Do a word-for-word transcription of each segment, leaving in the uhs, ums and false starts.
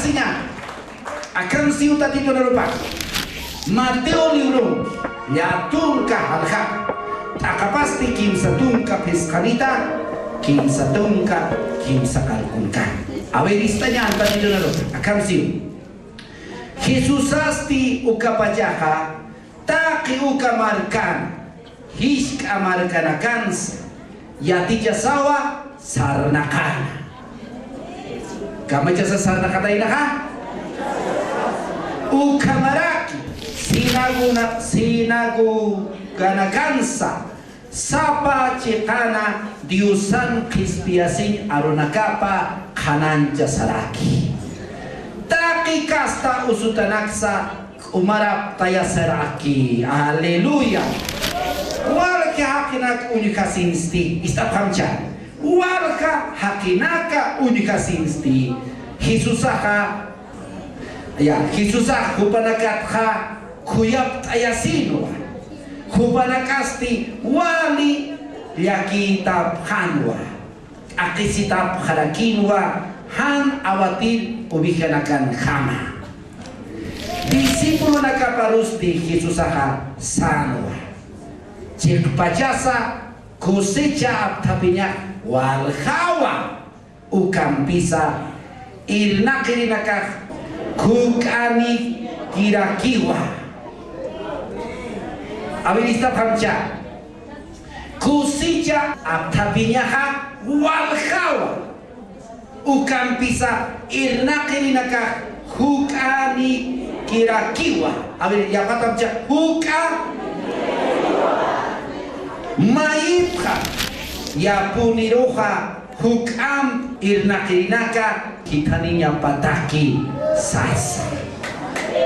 Siña, akham siw Tatitun arupax. Mateo libro, llätunka jalja. T'aqapasti kimsa tunka phisqanita, kimsa tunka, kimsa qarkunka. A ver, istañan Tatitun arupax, akham siw. Jesusasti ukapachaxa, taqi uka markan, jisk'a markanakansa, yatichasawa sarnaqana. Kamachasa sarnaqataynaxa? Ukhamaraki, sinaguna-, sinagoganakansa, sapa chiqana Diosan qhispiyasiñ arunakapa qhananchasaraki. Taqi kasta usutanaksa k'umaraptayasaraki. Aleluya. Walja jaqinak uñjasinsti, ist'apxamcha. Walja jaqinaka uñjasinsti. Jesusaxa Ya, Jesusax jupanakatxa khuyapt'ayasinwa. Jupanakasti wali llakïtapxänwa. T'aqhisitapxarakinwa jan awatir ovejanakanjama. Discipulonakaparusti Jesusaxa sänwa. Chiqpachasa cosecha apthapiñax waljawa. Ukampisa irnaqirinakas juk'anikirakiwa. A ver, ist'apxamcha. Cosecha apthapiñaxa waljawa. Ukampisa irnaqirinakas juk'anikirakiwa. A ver, yapatamcha, juk'a. Mayipxa yapuniruxa juk'amp irnaqirinaka khithaniñapataki sasa.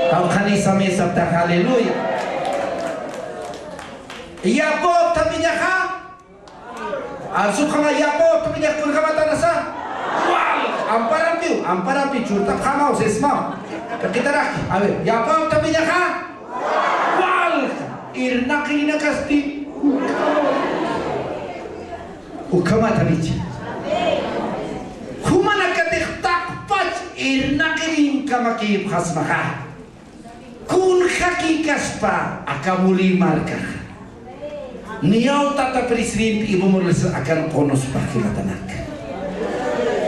Qawqhanisa misaptax, aleluya. Yapaw apthapiñaxa. Arsupxama yapaw apthapiñax kunjamatanasa. Wal, amparampiw, amparampi churtapxamaw, sismaw. Kaqitaraki. A ver, yapaw apthapiñaxa. Wal, irnaqirinakasti. Ukhamatanicha. Jumanakatix taqpach irnaqirinkamakiw apxasmaxa. Kunjakïkaspa aka Mulï markaxa. Niyaw tata presidente Evo Morales akan qunuspa jilatanak.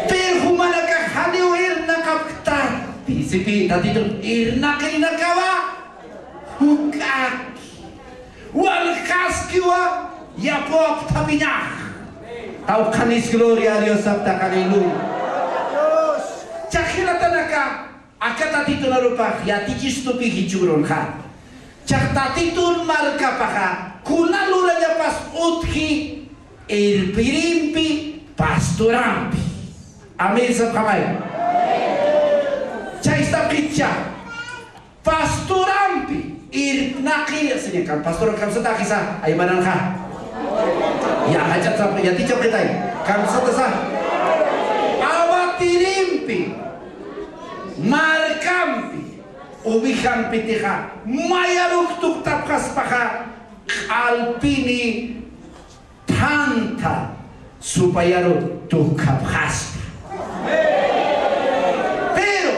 Pero jumanakax janiw irnaqapktati, sipi Tatitun irnaqirinakawa juk'aki. Waljaskiwa yapaw apthapiñax. Qawqhanis gloria a Dios saptax, aleluya. Chajilatanaka, aka Tatitun arupax yatichistupi jichhürunxa. Chax Tatitun markapaxa kuna lurañapas utji irpirimpi, pastorampi. Amén sapxamay. Chaystapxitcha. Pastorampi irnaqiri, siña, kan pastor kamsataxisa, aymananxa. Ya, jach'at sap, yatichapxitay. Kamsatasa. Awatirimpi, markampi, ovejampitixa, mayaruk tuktapxaspaxa, q'alpini thantha supayaru tukhapxaspa. Pero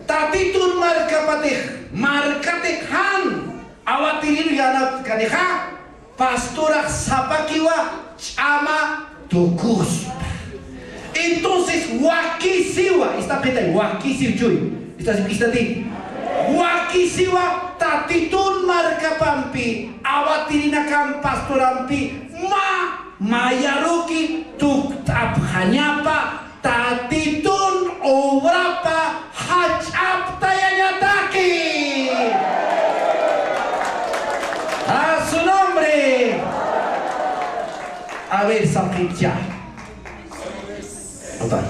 Tatitun markapatix, markatix jan awatiriru yänaptkanixa, pastorax sapakiwa ch'ama tukuspa. Entonces, wakisiwa, ist'apxitay, wakisiw chuy. Ist'apxitati. Wakisiwa Tatitun markapampi, awatirinakam pastorampi, mä mayaruki tukt'apxañapa, Tatitun obrapa jach'aptayañataki. A su nombre. A ver, sapxitcha. Opa.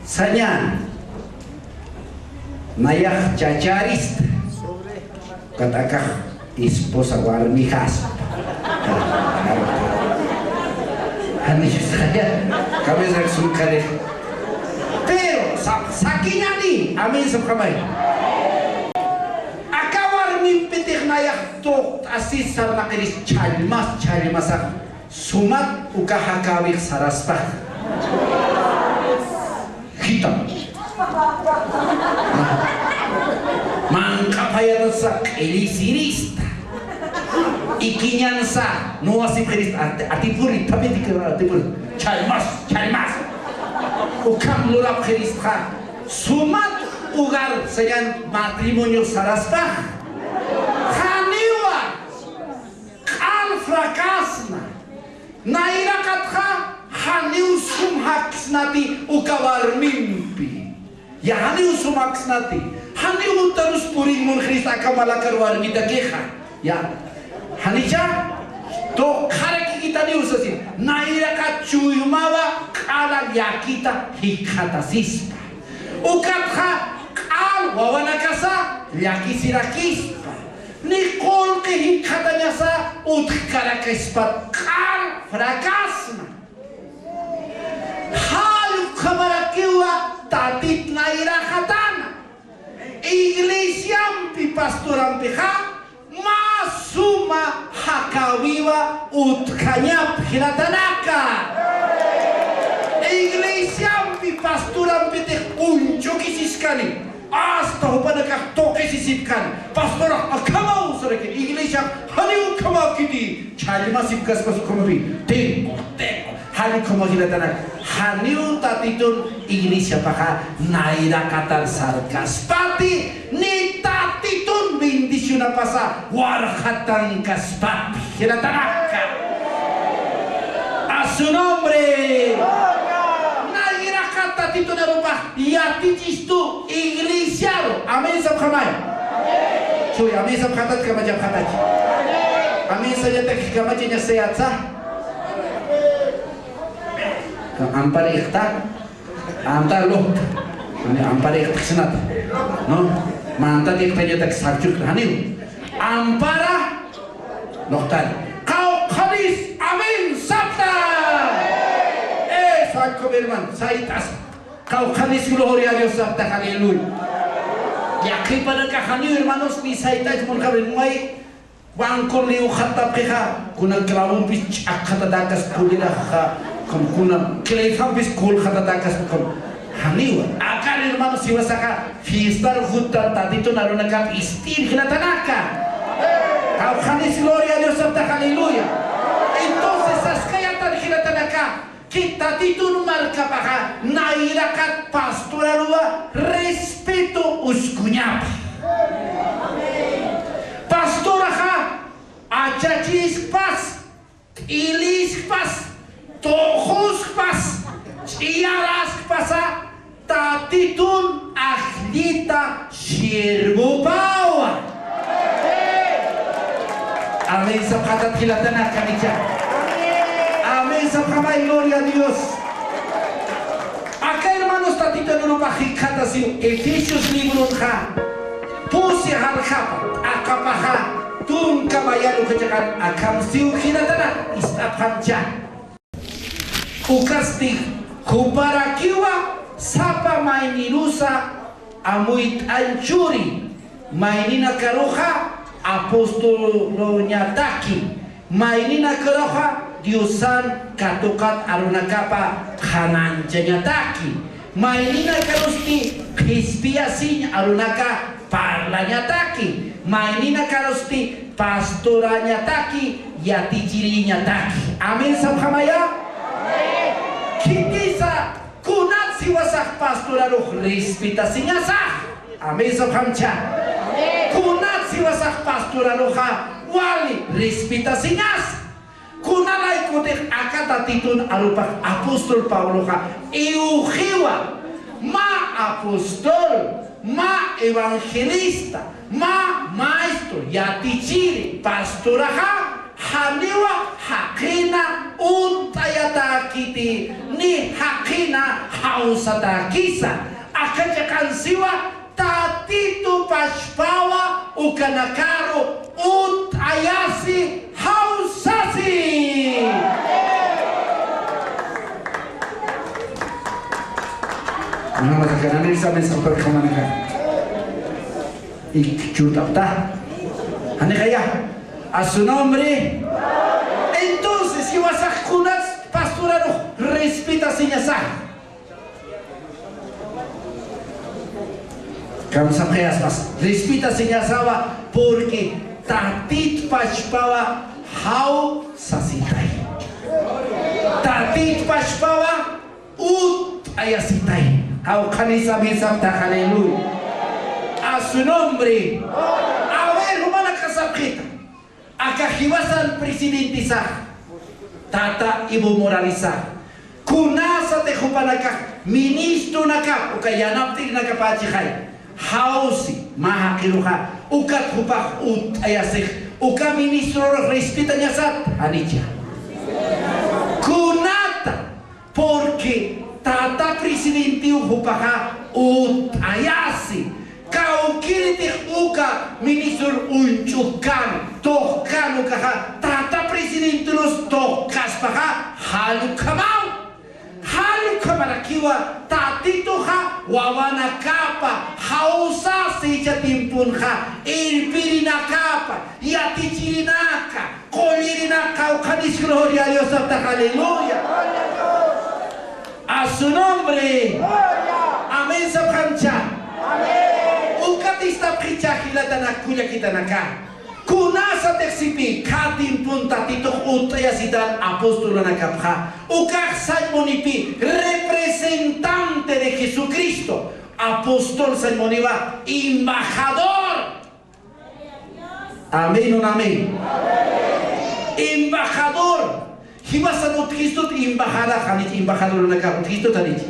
Saña. Nayax chacharista. Ukat akax esposa warmixaspa. Janiw saña. Cabeza sunkarix. Pero sa-, sakiñani. Amén sapxamay. Aka warmimpitix nayax tuqt'asis sarnaqiris chhallmas, chhallmasax. Sumat uka jakäwix saraspa. Manq'aphayansa q'illisirista. Ikiñansa nuwasipxirista. Ati-, atipuri, thapiti, atipuri. Challmas, challmas. Ukham lurapxiristxa. Sumat hogar sayan matrimonio saraspax. Janiwa. Q'al fracasna. Nayraqatxa janiw sum jaksnati uka warmimpi. Ya, janiw sum jaksnati. Janiw utanus purin munxirista aka malakar warmitakixa. Ya. Janicha tuqxarakikitaniw sasin. Nayraqat chuymawa q'ala llakita jikxatasispa. Ukatxa q'al wawanakasa llakisirakispa. Ni qullqi jikxatañasa utjkarakispat q'al fracasna. Jall ukhamarakiwa Tatit nayraqatana. Iglesiampi, pastorampixa, mä suma jakäwiwa utjañap jilatanaka. Iglesiampi, pastorampitix uñch'ukisiskani. Hasta jupanakax tuqisisipkani. Pastorax akhamaw saraki. Iglesiax janiw ukhamäkiti. Challmasipkaspas ukhamapi. Tengo, tengo. Jall ukhamaw jilatanaka. Janiw Tatitun iglesiapaxa nayraqatar sarkaspati, ni Tatitun bendicionapasa warxatankaspati. Jilatanaka. A su nombre. Nayraqat Tatitun arupax yatichistu iglesiaru. Amén sapxamay. Chuy, amén sapxatat, kamachapxatach. Amén sayatak kamachañasayatsa. Ampar iqta, ampar luqta. Ampar iqta sinata. ¿No? Mantat iqtañatak sapchukta janiw. Ampara luqtari. Qawqhanis amén sapta. Eh, santo hermano, saytas. Qawqhanis gloria a Dios sapta, aleluya. Yaqhipanakax janiw hermanos, ni saytas munxarin may. Banco liwxatapxixa, kuna clavompis ch'akxatatakas kuliraxa, kuna, kuna clefampis kulxatatakas, kuna. Janiwa. Akar hermano, siwasaxa fiestar juttan Tatitun arunakap istir jilatanaka. Qawqhanis gloria a Dios sapta, aleluya. Entonces, saskayatan jilatanaka, Ki Tatitun markapaxa nayraqat pastoraruwa respeto uskuñapa. Pastoraxa achachiskpas, t'iliskpas, tuxuskpas, ch'iyaraskpasa, Tatitun ajllita siervopawa. Amén sapxatat jilatanaka, kanicha. Amén sapxamay, gloria a Dios. Aka hermanos Tatitun arupax jikxatasiw Efesios librunxa pusi jarjapa t'aqapaxa tunka mayaru kachakan akham siw jilatana ist'apxamcha. Ukasti juparakiwa sapa maynirusa amuyt'añ churi, mayninakaruxa apostoluñataki, mayninakaruxa Diosan katuqat arunakapa qhanañchañataki, mayninakarusti qhispiyasiñ arunaka parlañataki, mayninakarusti pastorañataki, yatichiriñataki. Amén sapxamaya. Khitisa kunat siwasax pastorarux respetasiñasax. Amén sapxamcha. Kunat siwasax pastoraruxa wali respetasiñas. Kunalaykutix aka Tatitun arupax apóstol Pabloxa iwxiwa, mä apóstol, mä evangelista, mä maestro, yatichiri, pastoraxa, janiwa jaqina unt'ayatäkiti, ni jaqina jawsatäkisa. Aka chiqan siwa, Tatitu pachpawa ukanakaru unt'ayasi jawsasi. Amén sapxamanaka. Y churt'apta. Janiqaya. A su nombre. Entonces, jiwasax kunats pastorarux respetasiñasax. Kamsapxayaspas, respetasiñasawa, porque Tatit pachpawa jawsasitay. Tatit pachpawa utt'ayasitay. Jawqhanis amén sapxta, aleluya. A su nombre. A ver, jumanaka sapxita. Aka jiwasan presidentesax, tata Evo Moralesax, kunasatix jupanakax ministronakap, uka yanapt'irinakapächixay, jawsi, mä jaqiruxa, ukat jupax utt'ayasix, uka ministrorux respetañasat, janicha. Kunata, porque tata presidentew jupaxa utt'ayasi. Kawkïritix uka ministror uñch'ukkan, tuqkan ukaxa, tata presidenterus tuqkaspaxa, jall ukhamaw. Jall ukhamarakiwa Tatituxa wawanakapa jawsasi jichha tiemponxa, irpirinakapa, yatichirinaka, qullirinaka, qawqhanis gloria a Dios sapxta, aleluya. A su nombre. Amén sapxamcha. Ukat ist'apxicha jilatanaka, kullakitanaka. Kunasatix sipï, kha tiempon Tatitux utt'ayasitan apostolanakapxa. Ukax sañ munipi representante de Jesucristo. Apóstol sañ muniwa embajador. Amén, un amén. Embajador. Jiwasan utjistut embajada, janich embajadorunaka utjistut, janich.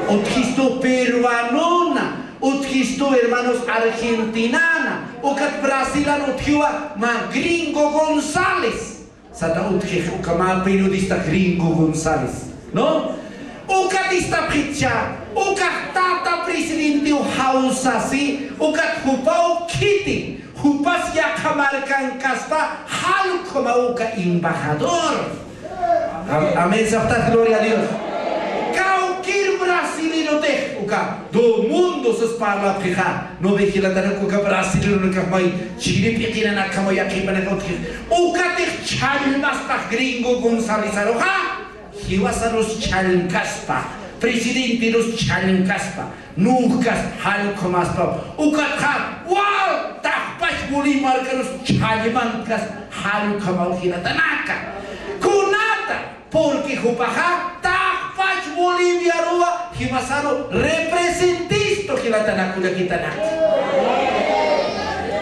Utjistu peruanona, utjistu hermanos argentinana, ukat Brasilan utjiwa mä Gringo González. Sata utjix uka mä periodista Gringo González, ¿no? Ukat ist'apxicha, ukax tata presidentew jawsasi, ukat jupaw khiti, jupas yaqha markankaspa, jall ukhamaw uka embajador. Am-, amén, sapxta, gloria a Dios. Kawkïr brasilerotix, uka, do mundo sas parlapxixa, no ve jilatanaka uka brasileronakax may, chiri p'iqiranakjamaw yaqhipanaka utjix. Ukatix chhallmaspax Gringo Gonzalezaruxa, jiwasarus chhallmkaspa, presidenterus chhallmkaspa, nukkas jall ukhamaspa, ukatxa, wal, taqpach Bolivia markarus chhallmantkas, jall ukhamaw jilatanaka. Kunata, porque jupaxa, taqpach Boliviaruwa, jiwasaru representistu jilatanaka, kullakitanaka.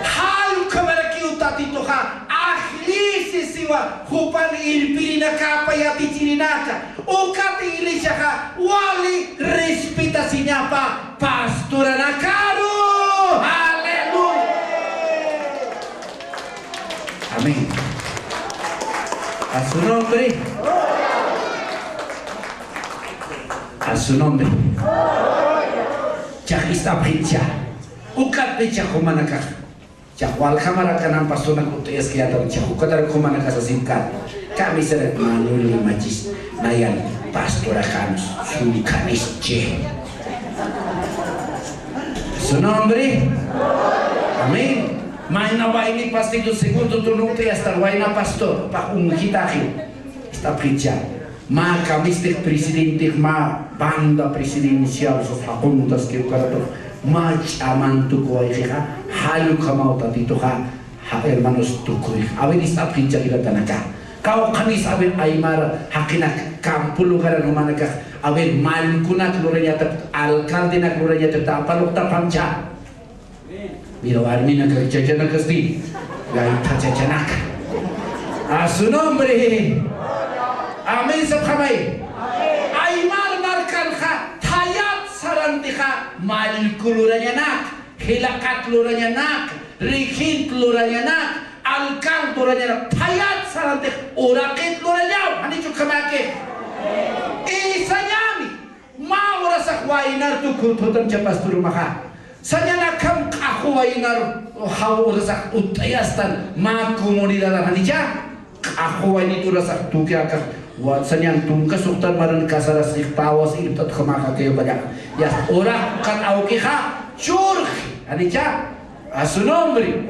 Jall ukhamarakiw Tatituxa, ajllisisiwa, jupan irpirinakapa yatichirinaka, ukat iglesiaxa wali respetasiñapa pastoranakaru. Aleluya. Amén. A su nombre. A su nombre. Chax ist'apxicha. Ukat picha jumanakax. Chax walja marakanamp pastornak ut'ayaskayätan, chax ukatar jumanakax sasipkän. Kamisarak Manuel Limachis, nayan pastorakanus, sullkanischi. Su nombre. Amén. Mayna wayni pastor segundo turno ut'ayastan wayna pastor, pax ungitaxi. Ist'apxicha. Mä kamistix presidentix, mä banda presidencial, sus jaquntaskiw ukaratu, mä ch'aman tukuwayxixa, jall ukhamaw Tatituxa, ja, hermanos, tukuyx. A ver, ist'apxicha jilatanaka. Kawkhanis, a ver, aymar jaqinak, campo lugaran jumanakax, a ver, mallkunak lurañatapxta, alcaldenak lurañatapxta, apaluqtapxamcha. Mira, warminaka chachanakasti. Gayta chachanaka. A su nombre. Amén, sapxamay. Aymar markanxa thayat sarantixa, mallku lurañanak, jilaqat lurañanak, regent lurañanak, alcalde lurañanak, thayat sarantix uraqit lurañaw, janichu ukhamäki. Isañäni. Mä urasax waynar tukututam chapasturmaxa. Sañan akham q'axu waynar jaw urasax ut'ayastan mä comunidad janicha. Q'axu waynit urasax tuki akax wa-, sañan tunka suxtan maran casarasix pawas irpt'at jamaxa kayupallax. Yas urax qat awkixa churxi janicha. A su nombre.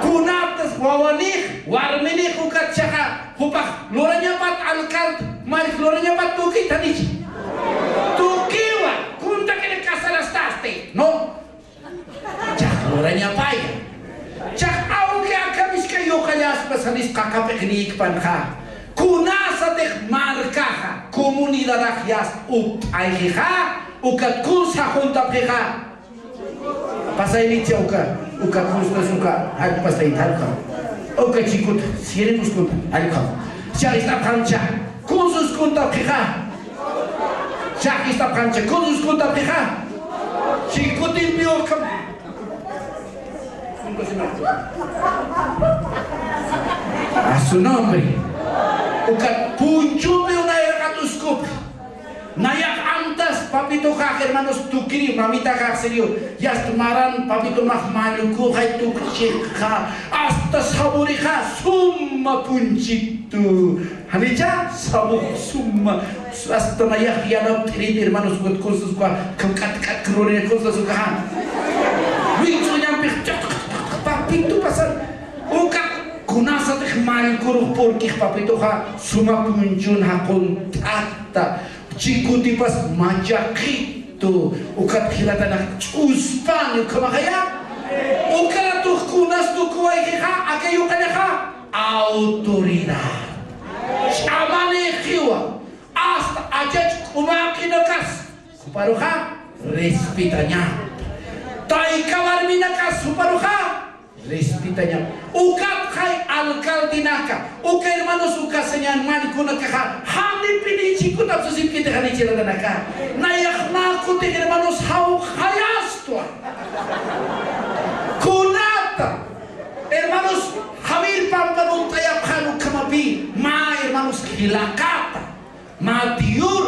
Kunatas wawanix, warminix ukat chaxa, jupax lurañapat alcalde, marix lurañapat tukit janich. Tukiwa, kuntakiri casarastasti, ¿no? qaqap'iqnïkpanxa. Kunasatix markaxa, comunidadax yast utt'ayxixa, ukat kuns jaquntapxixa. Pasaynicha uka, uka kunstas uka, jallp'astayta jallp'am. Uka chikut, siripuskunta, jallp'am. Cha ist'apxamcha, kunsuskuntapxixa. Cha ist'apxamcha, kunsuskuntapxixa. Chikutimpi ukham. A su nombre. Ukat punchumpi una irqatuskupi. Nayax amtas, papituxax, hermanos, tukiri, mamitaxax, siriw, yast maran, papitumax, mallkuxay, tukchixa, hasta saborixa, suma punchitu. Janicha, sabor, suma, hasta nayax yanapt'irit, hermanos, kut kunsuskwa, kam k'at, k'at, krurin, kunsuskaxa. Wich'uñampix, papitu pasan. Uka, kunasatix mallkurux, porque papituxa, suma punchun jaqunt'ata. Chikutipas machaqitu, ukat jilatanaka ch'uspan, ukhamaxaya. Ukaratux kunas tukuwayxixa, aka yuqallaxa, autoridad. Ch'amanïxiwa, hasta achach k'umäqinakas, juparuxa, respetaña. Tayka warminakas, juparuxa, respetaña. Ukatxay alcaldenaka, uka hermanos, uka señan mallkunakaxa, janipinichikutapsusipkiti janichiratanaka. Nayax mä kutix hermanos, jawqayastwa. Kunata, hermanos, Javier Pampan utt'ayapxän ukhamapï, mä hermanos, jilaqata. Matiur,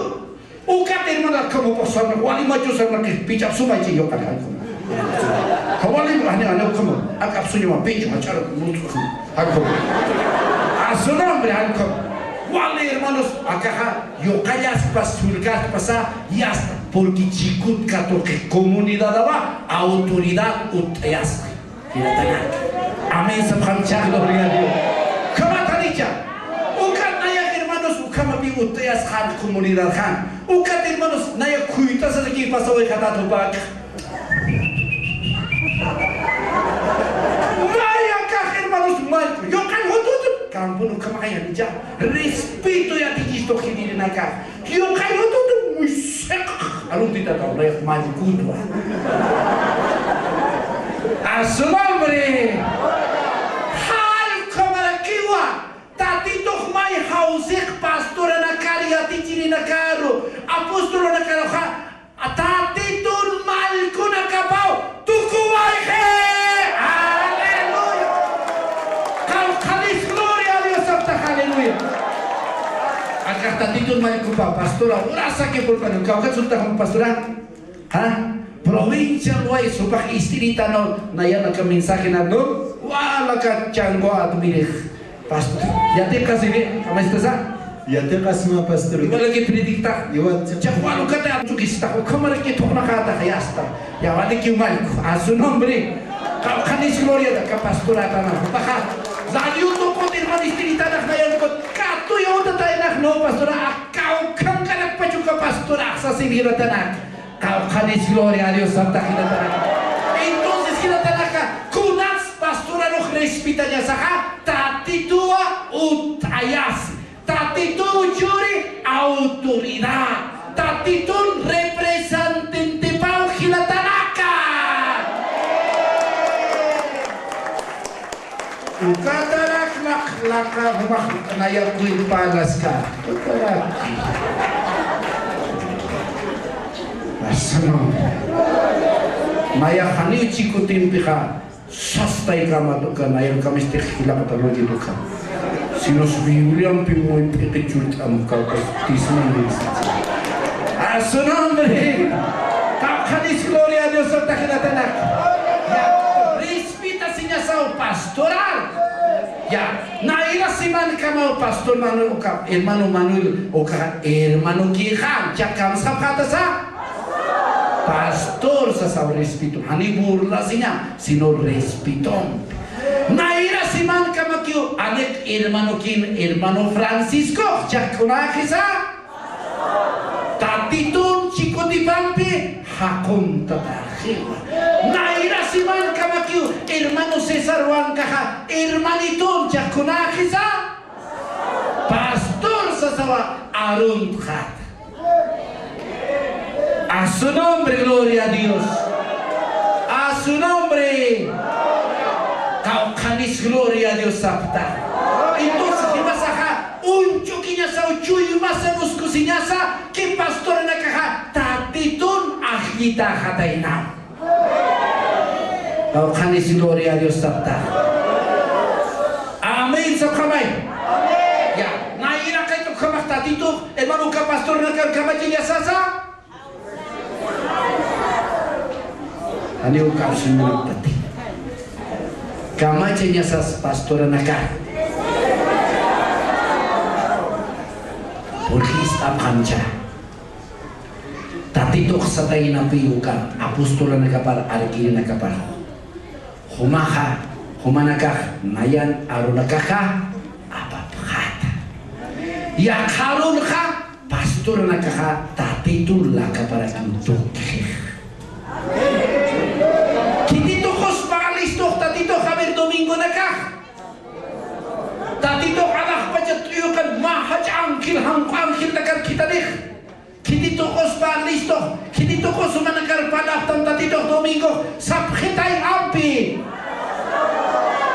ukat hermana, como pasarna, wali machu sarna, que pichap suma chi yo kal halko. Wali, ani, ani, como, akap suño ma pichu, achar, halko. A su nombre, halko. Wali, hermanos, akaxa, yuqallaspas, surkaspas, ya está. Porque chikut katuqi comunidad aba, autoridad utt'ayaspa. Jilatanak. Amén, sapxamcha, gloria a Dios. Ukhamat janicha. Ukat nayax hermanos, ukhamapï utt'ayasxän comunidadxan. Ukat hermanos, nayax khuytasasaki pasawayxatat jupak. Nayax hermanos, mallku. Yuqall jututun. Kampun ukhamaxay janicha. Respeto yatichistu jinirinaka. Yuqallututun muy seq, aruntitataw, nayax mallkutwa. A su nombre. Jallq'amarakiwa, Tatitux may jawsiq pastoranakar yatichirinakaru, apostolunakaruxa, Tatitun mallkunakapaw tukuwayxi. Aleluya. Kawkhanis, gloria a Dios, aptax, aleluya. Akax Tatitun mallkupa pastora, urasaki purpani, kawkhat sultaxam pastora. Ha? Provincia Loaiza, jupax ist'irita, no, nayanaka mensaje na, no, walaka chango admirix. Pastor, yatiqasiri, ¿cómo estás? Yatiqasma, pastor. Igual que predicta. Igual. Cha, Juan, ukata, chukista, ukhamaraki tuqnaqata, ya está. Ya, vale, que mal, a su nombre. Kawkhanis gloria, ka pastora, tana. Baja. Radio tu kot, hermano, ist'irita, na, nayan kot, katu, ya, uta, ta, na, no, pastora, kawkhan, karak, pachuca, pastora, sa, sirviera, tana. Kawkhanis gloria a Dios, santa jilatanak. Entonces, jilatanaka, kunas pastorarux respetañasaxa, Tatituwa utt'ayasi. Tatituw churi autoridad. Tatitun representantepaw jilatanaka. Ukatarak naq laqa jumax nayakuy parlaska. Ukatarak. Asno. Mayaqaniw chikutimpixa, sastaykamat uka, nayankamisti jilaqatanakit uka. Sinos Bibliampi muy p'iqi churt'am kawkas tisman. A su nombre. Kawkhanis gloria a Dios, santa jilatanak. Ya. Respetasiñasaw pastoral. Ya, nayra simankamaw pastor Manuel uka, hermano Manuel uka, hermano kixa, cha kamsapxätasa. Pastor sasaw respeto, jani burlasiña, sino respeto. Nayra simankamakiw, anek hermano kin, hermano Francisco, cha kunäxisa. Tatitun chikutipampi jaquntataxiwa. Nayra simankamakiw, hermano César Huancaxa hermanitun, chiqkunäxisa pastor sasawa aruntxata. A su nombre, gloria a Dios. A su nombre. Qawqhanis gloria a Dios sapta. Entonces, jiwasaxa, uñch'ukiñasaw, chuymasa, muskusiñasa, ki pastoranakaxa Tatitun ajllitaxataynaw. Qawqhanis gloria a Dios sapta. Amén sapxamay. Ya, nayraqit ukhamax Tatitux, hermano, uka pastoranakar kamachiñasasa. Janiw uka apsuñaniptati. Kamachiñasas pastoranakar. Porque ist'apxamcha. Tatitux sataynapï uka apostolanakapar, arkirinakapar. Jumaxa, jumanakax nayan arunakaxa apapxäta. Yaqha arunxa pastoranakaxa Tatitun lakaparakiw tukxix. Khitituquspa listux Tatitux, a ver, domingonakax. Tatitux alaxpacha t'uyuqan mä jach'a ángel, janq'u angelnakar khitanix. Khitituquspa listux, khitituqus jumanakar parlapxtam Tatitux domingo, sapxitay ampi.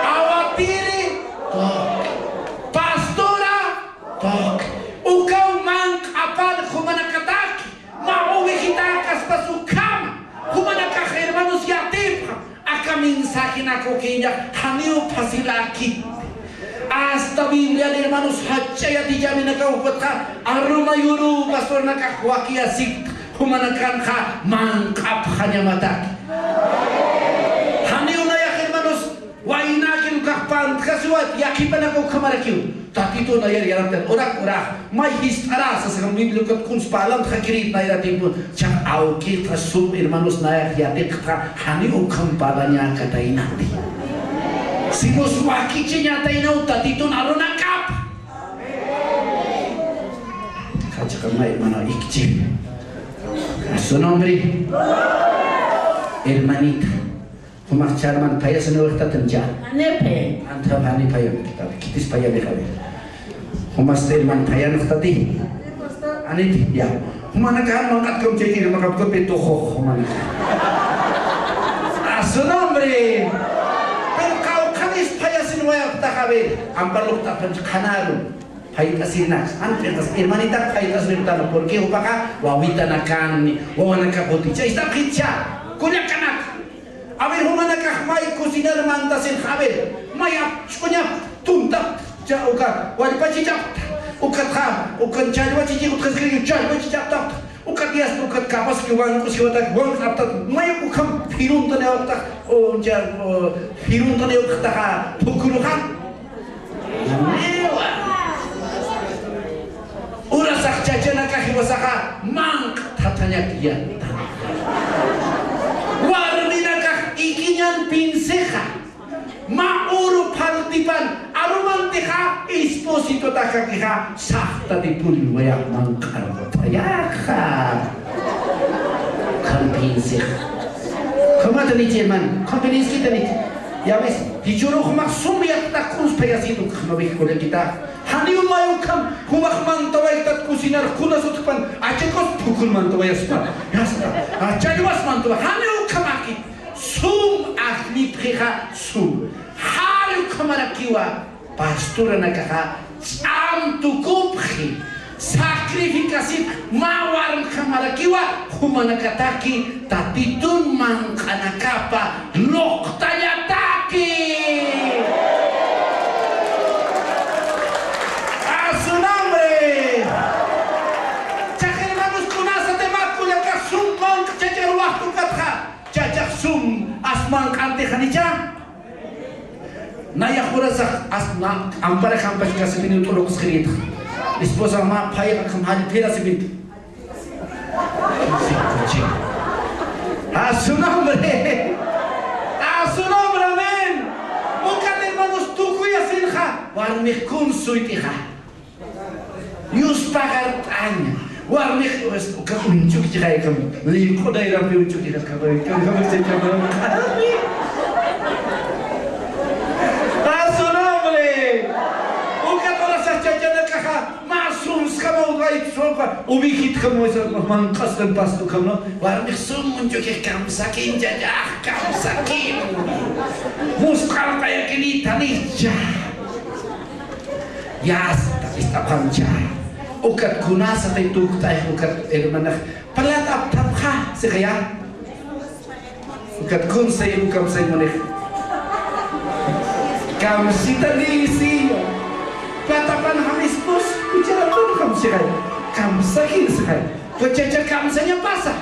Awatiri, toc. Pastora, toc. Ukaw manq'apar jumanakataki, mä ovejitäkaspas ukhama, jumanakax hermanos yatipxam. Aka mensajenak ukiñax janiw fácilakiti. Hasta Bibliar, hermanos, jach'a yatichaminakaw ukatxa arruma yuru pastornakax wakiyasipkta, jumanakanxa manq'apxañamataki. Janiw nayax, hermanos, waynäkir ukax pantjasiwat, yaqhipanakaw ukhamarakiw. Tatitun nayar yarantan, urak, urak, may jist'ara, sasakam Biblia ukat kuns parlantxakirït nayra tiempon, chax awkitxa sum hermanos nayax yatiqtxa, janiw ukham parlañäkataynati. Simus wakichiñataynaw Tatitun arunakap. Jach'a may hermano ikchi. A su nombre. Hermanita. Jumax charman phayasiniwixtatin cha. Janiw phaya. Antha janiw phaya. Khitis phaya deja ver. Jumas herman phayanxtati. Aniti, ya. Jumanakax manq'atkum chayki, jumanakax tuqux, jumanakax. A su nombre. Pero qawqhanis phayasiniwayapxtax, a ver. Ampar luqt'apxam qhanaru. Phayt'asirinakas. Anti hermanita phayt'asiripxtana. Porque jupaxa wawitanakanni, wawanakax uti. Chaystapxitcha. Kullakanaka. A ver, jumanakax may cocinar mantasin, a ver, may apch'uñapta, tuntapta, cha uka wallpachichapta, ukatxa, ukan challwachichix utjaskiriyu, challwachichaptapta, ukat yasta, ukat capaz que wank'us jiwatak, wank'aptata, may ukham phiruntaniyapta, o, cha, o, phiruntaniyaptaxa, phukuruxa. Urasax chachanakax jiwasaxa manq'thathañak yattan. Warminakax ikiñan pinsixa, mä uru phaltipan arumantixa, espositotakixa saxta de pulwaya manq'aruthayaxa. Ukham pinsixa. Ukhamatanichi, hermano, ukham pinsiskitaniti. Ya ves, jichhürux jumax sum yaqtaq kuns phayasitu, ukham wijk'ullakita. Janiw may ukham, jumax mantawaytat cocinar, kunas utjpan, achakus phukun mantawayaspa. Yasta, achallwas mantawa, janiw ukhamäkit. Sum ajllipxixa sum. Jari ukhamarakiwa, pastoranakaxa ch'am tukupxi. Sacrificasipxi, mä warmjamarakiwa, jumanakataki Tatitun manq'anakapa luqtañataki. A su nombre. Chax hermanos, kunasati mä kullakax sum manq'a chachar wajtukatxa, chachax sum as manq'antixa, ¿janicha? Nayax urasax as mä amparax ampach kasipiniw t'uruqsqirïtxa. Esposa mä phayxa akham jall phirasipinti. A su nombre. A su nombre, amén. Ukat hermanos tukuyasinxa, warmix kuns suyt'ixa. Yuspagart'aña. Warmix, uka uñchukchixay, ukham lïq'unayrampi uñchukchixay, ukham, ukham, ukham, ukham. Kamawayt, sopa, ovejit kamawaysa, manq'astan pasto kamna, warmix sum munchuki kamsakin, chachax kamsakin. Musq'arqayakini tanicha. Yasta, ist'apxamcha. Ukat kunasatix tukt'ay, ukat hermanax, palat apthapxa, siqaya. Ukat kunsay, ukamsay munix. Kamsita nisi. Patapan jamiskus, kucharapan jamsixay. Kamsakin sixay. Kuchacha kamsañapasa.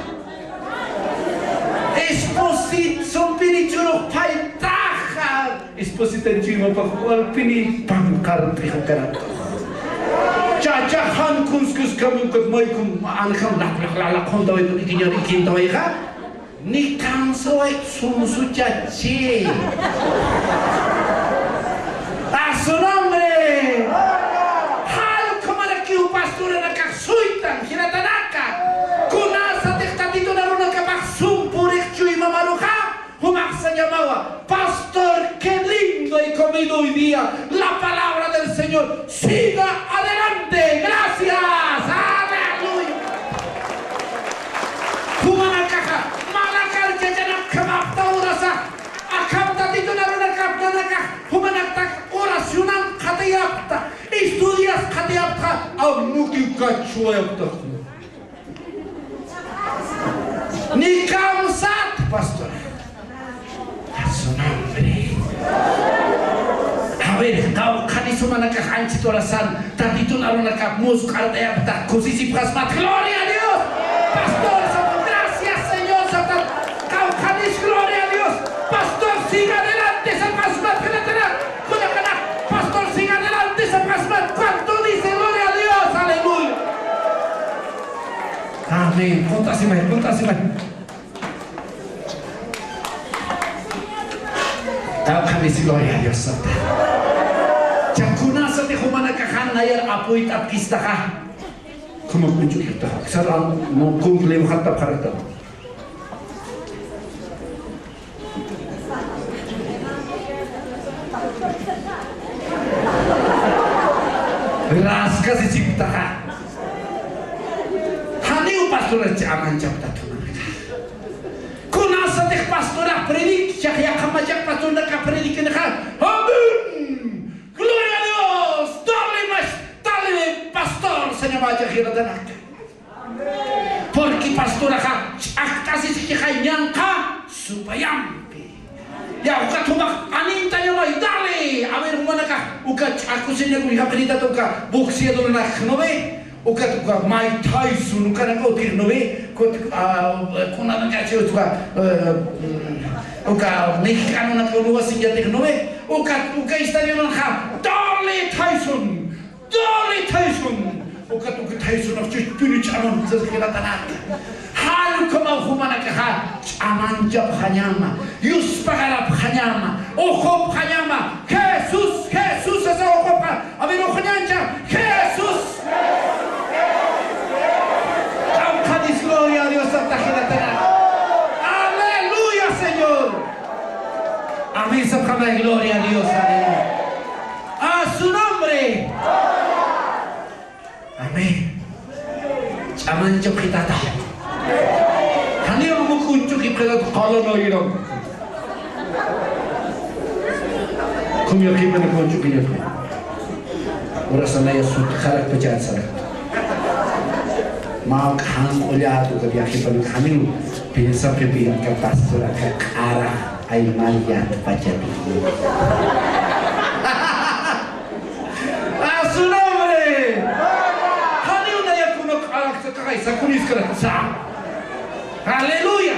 Esposit sumpini churux paytaxa. Esposita chuymapax walpini panqart'ix ukaratux. Chachaxan kunskus kami ukat maykum anjam laq laq laq laq juntawayku ikiñar ikintawayxa. Ni kamsaway sumsuchachi. A su nombre. Jall ukhamarakiw pastoranakax suytan, jinatanaka. Kunasatix Tatitun arunakapax sum purix chuymamaruxa, jumax sañamawa. Pastor, qué lindo he comido hoy día la palabra del Señor. Siga adelante. Gracias. Aleluya. Jumanakaxa, malakar chachanakjamapta urasa. Akham Tatitun arunakapnanakax, jumanaktak oracionan qhatiyapta, estudias qhatiyapta, amukiw kachwayapta. Ni kamsat, pastor. A su nombre. A ver, kawkhani jumanakax anchhit urasan, Tatitun arunakap musq'art'ayapta, kusisipxasmat. Gloria a Dios. Pastor, sapxam, gracias, Señor, sapxam. Kawkhanis, gloria a Dios. Pastor, siga adelante, sapxasmat, jilatanak. Kullakanak, pastor, siga adelante, sapxasmat. ¿Cuánto dice gloria a Dios? Aleluya. Amén. Kunt'asimay, kunt'asimay. Kawkhanis, gloria a Dios, santa. Cha kunasatix jumanakaxan nayar apuyt'apkistaxa. Como mucho que está. Sara, no cumple, ojalá para todo. Raskasisiptaxa. Janiw pastorax ch'amanchapta jumanakax. Kunasatix pastorax predikchax, yaqha machaq pastornakax predikinixa. Amén. Gloria a Dios. Dale, mas-, dale, pastor, sañamacha, jilatanak. Porque pastoraxa ch'akt'asisixay ñanqha supayampi. Ya, ukat jumax anintañamay, dale. A ver, jumanakax uka ch'akusiñakuy, japiritat uka boxeadornak, ¿no ve? Ukat uka Mike Tyson, ukanak utjix, ¿no ve? Kut, ah, kunanakachi uka, eh, mm, uka mexicanonak uruwasiñatix, ¿no ve? Ukat uka estadionanxa, dale, Tyson. Dale, Tyson. Ukat uka Tyson, chuchpini ch'aman, sas jilatanak. Jall ukhamaw jumanakaxa ch'amanchapxañama, yuspagarapxañama, uxupxañama. Jesús, Jesús, sasa uxupxa. A ver, uxuñancha. Jesús. Kawkhanis, gloria a Dios, santa jilatanak. Aleluya, Señor. Amén, sapxamay, gloria a Dios, aleluya. A su nombre. Amén. Ch'amanchapxitata. Janiw muk'unchukipxitat, qala no irap. Kumyaqipana kunchukiñapa. Urasanaya sutxarakpachat sarak. Mä qhanq'ullat uka viajepan janiw piensapxipï, aka pastor aka q'ara aymal yatpachapï. A su nombre. Janiw naya kuna q'arak saqay, sakunis karak sa. Aleluya.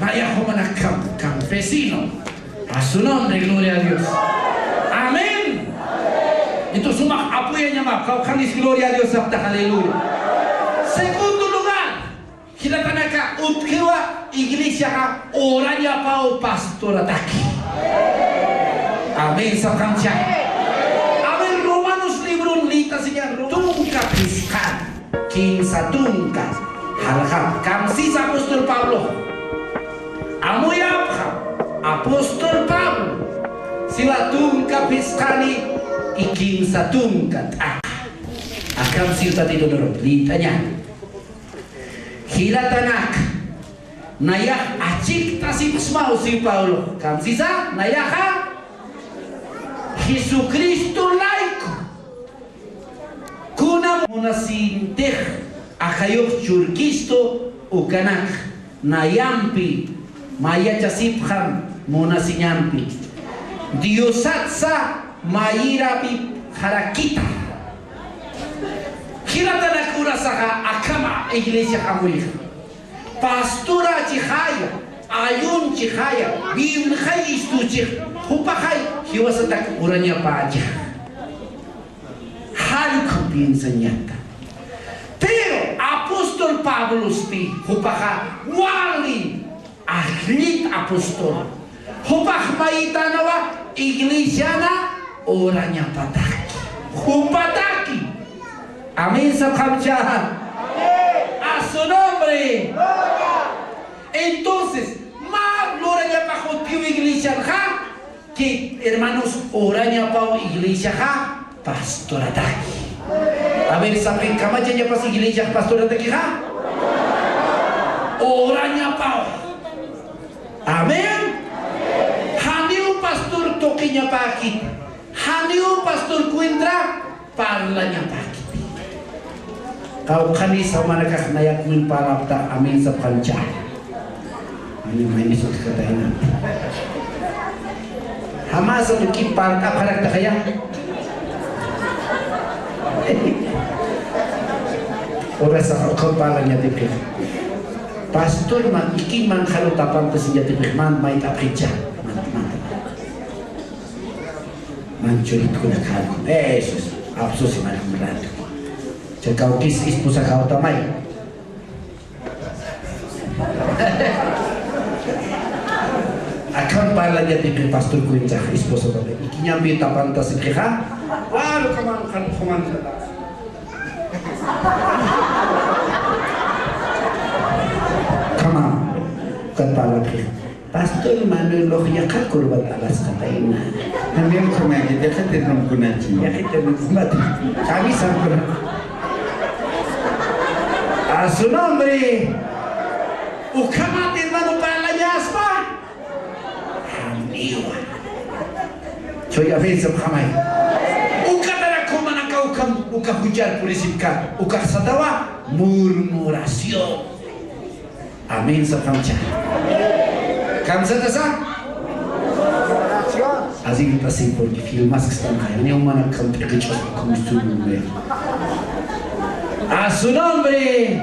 Naya jumanak cam-, campesino. A su nombre, gloria a Dios. Amén. Entonces, sumax apoyañama, kawkhanis, gloria a Dios, sapta, aleluya. Segundo lugar, jilatanaka, utjiwa iglesiaxa orañapaw pastorataki. Amén, sapxamcha. A ver, Romanos libro, lïtasiña, tunka phisqan. Kimsa tunka. Jalja, kamsisa apóstol Pablo. Amuyapxam, apóstol Pablo. Siwa tunka phisqani y kimsa tunka t'aqa. Kamsiw Tatitun urupi, liyt'añäni. Jilatanak, nayax achikt'asipxsmaw, siw Pablo. Kamsisa, nayaxa Jesucristo layku. Kuna munasintix ajayux churkistu ukanak nayampi mayachasipxam munasiñampi. Diosatsa mayirapipxarakita. Jilatanak, urasaxa akham iglesiax amuyxa. Pastorachixaya, ayunchixaya, Bibliaxay istuchix, jupaxay jiwasatak urañapächix. Jallkhu piensañata. Pero apóstol Pablosti jupaxa wali ajllit apóstol. Jupax mayitanawa iglesiana urañapataki. Jupataki. Amén sapxamcha. A su nombre. Entonces, mä lurañapax utjiw iglesianxa, que hermanos, urañapaw iglesiaxa pastorataki. A ver, sapxi, kamachañapas iglesiax pastoratakixa. Urañapaw. Amén. Janiw pastor tuqiñapäkit. Janiw pastor cuentra parlañapäkit. Qawqhanïsa jumanakax nayax parlapxta, amén sapxamcha. Ani maynis utjkatayna. Jamasa tuki parlapxaraktaxaya. Urasa ukham parlañatipxi. Pastor man, ikin man jalu tapan tasiñatipxi, man mayt'apxicha. Man, man. Man churitkuna kharkun. Eso es. Apsusi man un rato. Chakawkis esposa jawtamay. Akham parlañatipxi pastor cuentax esposa tamay. Ikiñampi tapan tasipxixa. Claro, kaman, kan, kaman. Kaman. Kan parlapxi. Pastor Manuel, uj yaqha corbata alasqatayna. También ukhamäkit, yaqhita irnunkunachi. Yaqhita irnunkunati. Avisan, pero. A su nombre. Ukhamat, hermano, parlañaspa. Janiwa. Soy ofensa, jamay. Ukatarak jumanaka ukham, uka juchar purisipka, ukax satawa, murmuración. Amén sapxamcha. Kamsatasa. Así que así, porque filmas que están ahí, ni humana kan te que chos como estoy muy bien. A su nombre.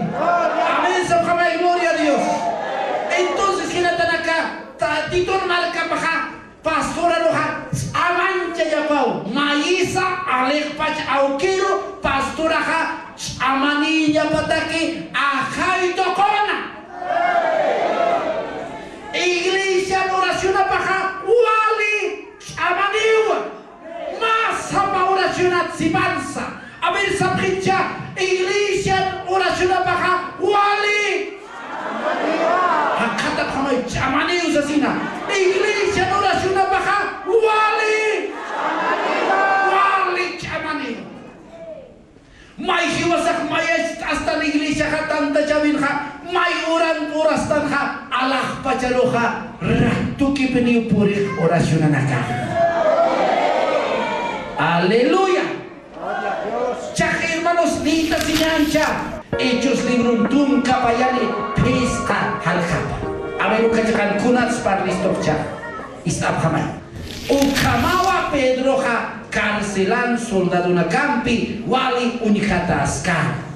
Amén sapxamay, gloria a Dios. Entonces, jilatanak, Tatitun markapaxa pastoraruxa ch'amanchayapaw, mayisa alixpach awkiru pastoraxa ch'amaniñapataki ajay tuquna. Iglesian oracionapaxa wali ch'amaniwa. Mä sapa oracionat sipansa. A ver, sapxicha, iglesian oracionapaxa wali. Jaqatapxamay, ch'amaniw sasina. Iglesian oracionapaxa wali. Wali ch'amaniw. May jiwasax mayacht'astan iglesiaxa tantachawinxa, may uran urastanxa, alaxpacharuxa, ratukipiniw purix oracionanaka. Aleluya. Chaq, hermanos, niytasiñancha Hechos librun tunka payani phisqa jalqapa. A ver, uka chiqan kunats parlistuqcha. Ist'apxamay. Ukhamawa Pedroxa carcelan soldadonakampi wali uñjataska.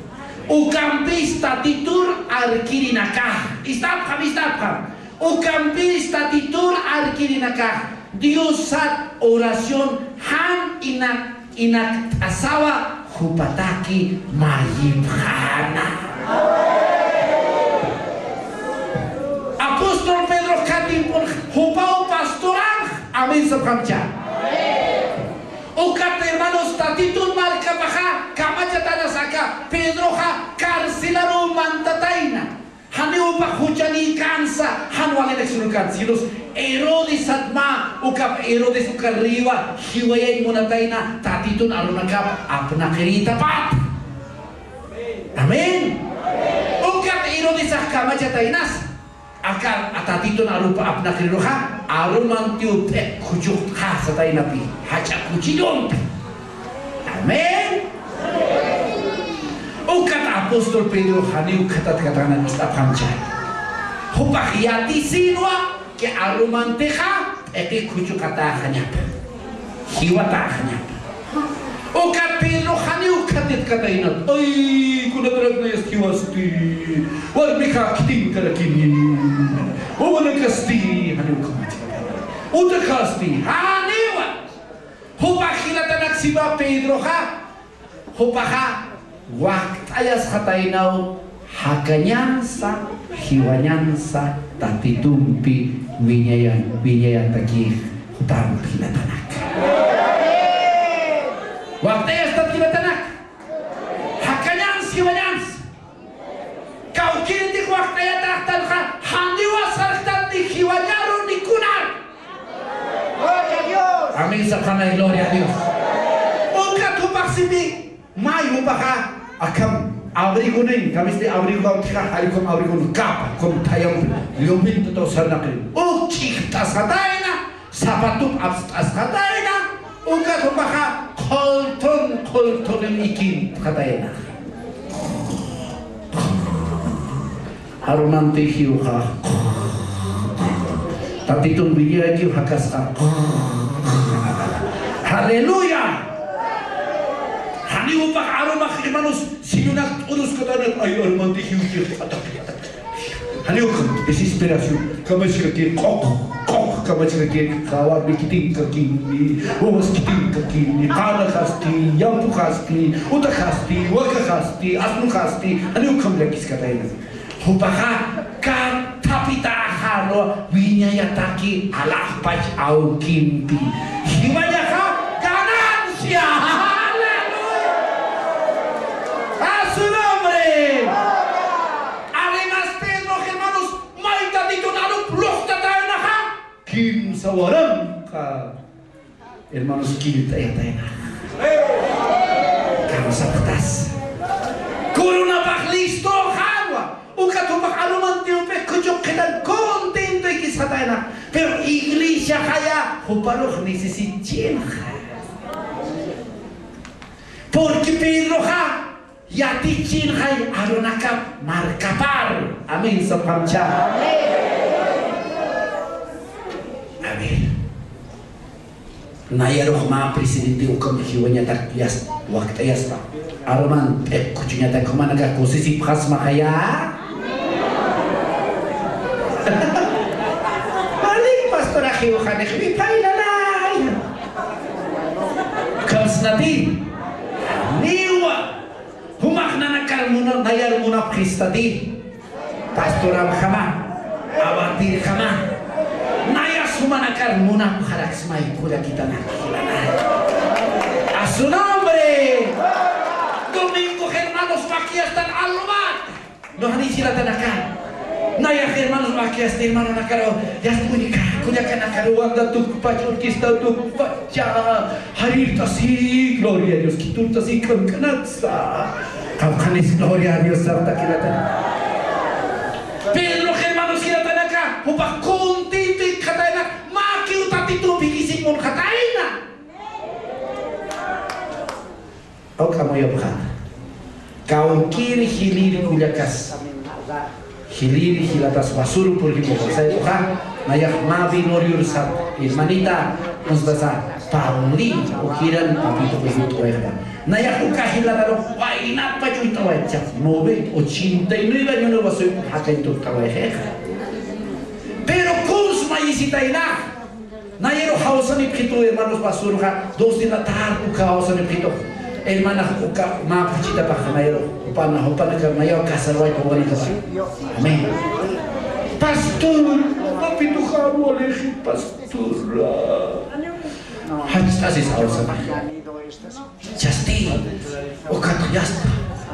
Ukampis Tatitur arkirinakax. Ist'apxam, ist'apxam. Ukampis Tatitur arkirinakax Diosat oración jan inak, inakt'asawa jupataki mayipxäna. Apóstol Pedro katimpun jupaw pastoranx, amén sapxamcha. Ukat hermanos, Tatitun markapaxa kamachatanasa aka Pedroxa carcelaruw mantatayna. Janiw jupax juchanïkänsa, jan walinak sunukansa, sino Herodesat mä, ukap Herodes uka reywa jiwayañ munatayna, Tatitun arunakap apnaqirïtapata. Amén. Ukat Herodesax kamachataynasa. Aka Tatitun arupa apnaqiriruxa, arumantiw p'iq khuchuqtxa sataynapi, jach'a cuchillompi. Amén. Ukat apóstol Pedro janiw khatatkatäna ist'apxamcha. Jupax yatisinwa que arumantixa p'iqi khuchuqatäxañapa, jiwatäxañapa. Ukat Pedro janiw khatitkatäynat. Ay, kunatarak nayas jiwasti, warmix khitïnkarakini, wawanakasti, janiw khamachkata. Utaxasti, janiwa. Jupax jilatanaksipï Pedroxa, jupaxa wakt'ayasxataynaw, jakañansa, jiwañansa Tatitumpi wiñayan, wiñayatakix jupampi jilatanak. Wakt'ayastat jilatanak. Jakañans, jiwañans. Kawkïritix wakt'ayataxtanxa, janiwa sarxtanti jiwañaru ni kunar. Gloria a Dios. Amén, sapxanay, gloria a Dios. Ukat jupax sipï, may jupaxa, akham abrigonin, kamisti abrigo kawkïxa, jall ukham abrigon, capa, ukham thayampi, llumintataw sarnaqin. Uk ch'ijt'asxatayna, zapatup apst'asxatayna, ukat jupaxa qhullthun qhullthunin ikintxatayna. Arumanti jiwxa. Tatitun wiñayakiw jakasxa. Aleluya. Janiw jupax arumax, hermanos, siñunak t'uruskatänat, ay, arumanti jiwki, atak, atak. Janiw ukham, desesperación. Kamachkaki, q'uq, q'uq, kamachkaki, qawar, khitïnkakini, wawas khitïnkakini, q'anaxasti, llamp'uxasti, utaxasti, wakaxasti, asnuxasti, janiw ukham llakiskatayna. Jupaxa, kathapitäxänwa wiñayataki alaxpach awkimpi. Jiwañaxa ganancia. Aleluya. A su nombre. Además, Pedro, hermanos, may Tatitun arup luqtataynaxa, kimsa waranqa, hermanos, killt'ayatayna. Kamsapxtas. Coronapax listoxänwa. Ukat jupax arumantiw p'iq khuchuqxitan contento ikisxatayna. Pero iglesiaxaya juparux necesitchinxa. Porque Pedroxa yatichchinxay arunakap markapar. Amén, sapxamcha. Amén. Nayarux mä presidente ukham jiwañatak yast-, wakt'ayaspa. Aruman p'iq khuchuñatak jumanakax kusisipxasmaxaya. Vale, pastora, jiwxanix wiphaynanay. Kamsnati. Niwa. Jumax nanakar muna-, nayar munapxistati. Pastoramjama, awatirjama. Nayas jumanakar munapxaraksmay kullakitanak jilanay. A su nombre. Domingo, hermanos, makiastan alumat. No, jani jilatanaka. Nayax, hermanos, makiasta, hermanonakar, yast uñka, kullakanakar, wanda tukpach, orquesta tukpach. Ya, jarirtasi, gloria a Dios, kiturtasi, k'ank'anatsa. Qamqhanis, gloria a Dios, sarta jilata. Pedro, hermanos, jilatanaka, jupax contento ikxatayna, makiw Tatitupi jisipun jatayna. Awk'amuyapxäna. Kawkïr jilïr kullakas, jilïr jilatas Basurru, por ejemplo, saytuxa, nayax mä velorioru sat, hermanita, nustasa, Pauli, ukiran, Papito, pues, uñt'awayxta. Nayax uka jilatarux waynat pach uñt'awayta, nueve, ochenta y nueve años, Basurru, jakañ tukt'awayxixa. Pero kuns mayisitayna. Nayaru jawsanipxitu, hermanos, Basurruxa, dos de la tarde, uka jawsanipxitu. Hermana, uka mä phuchhitapax nayaru, jupana, jupanakar nayaw casarwaypa wawanakapa. Amén. Pastor, Papito, jawalixi, pastora. Jach't'asis jawsanipxi. Chasti, ukat yasta,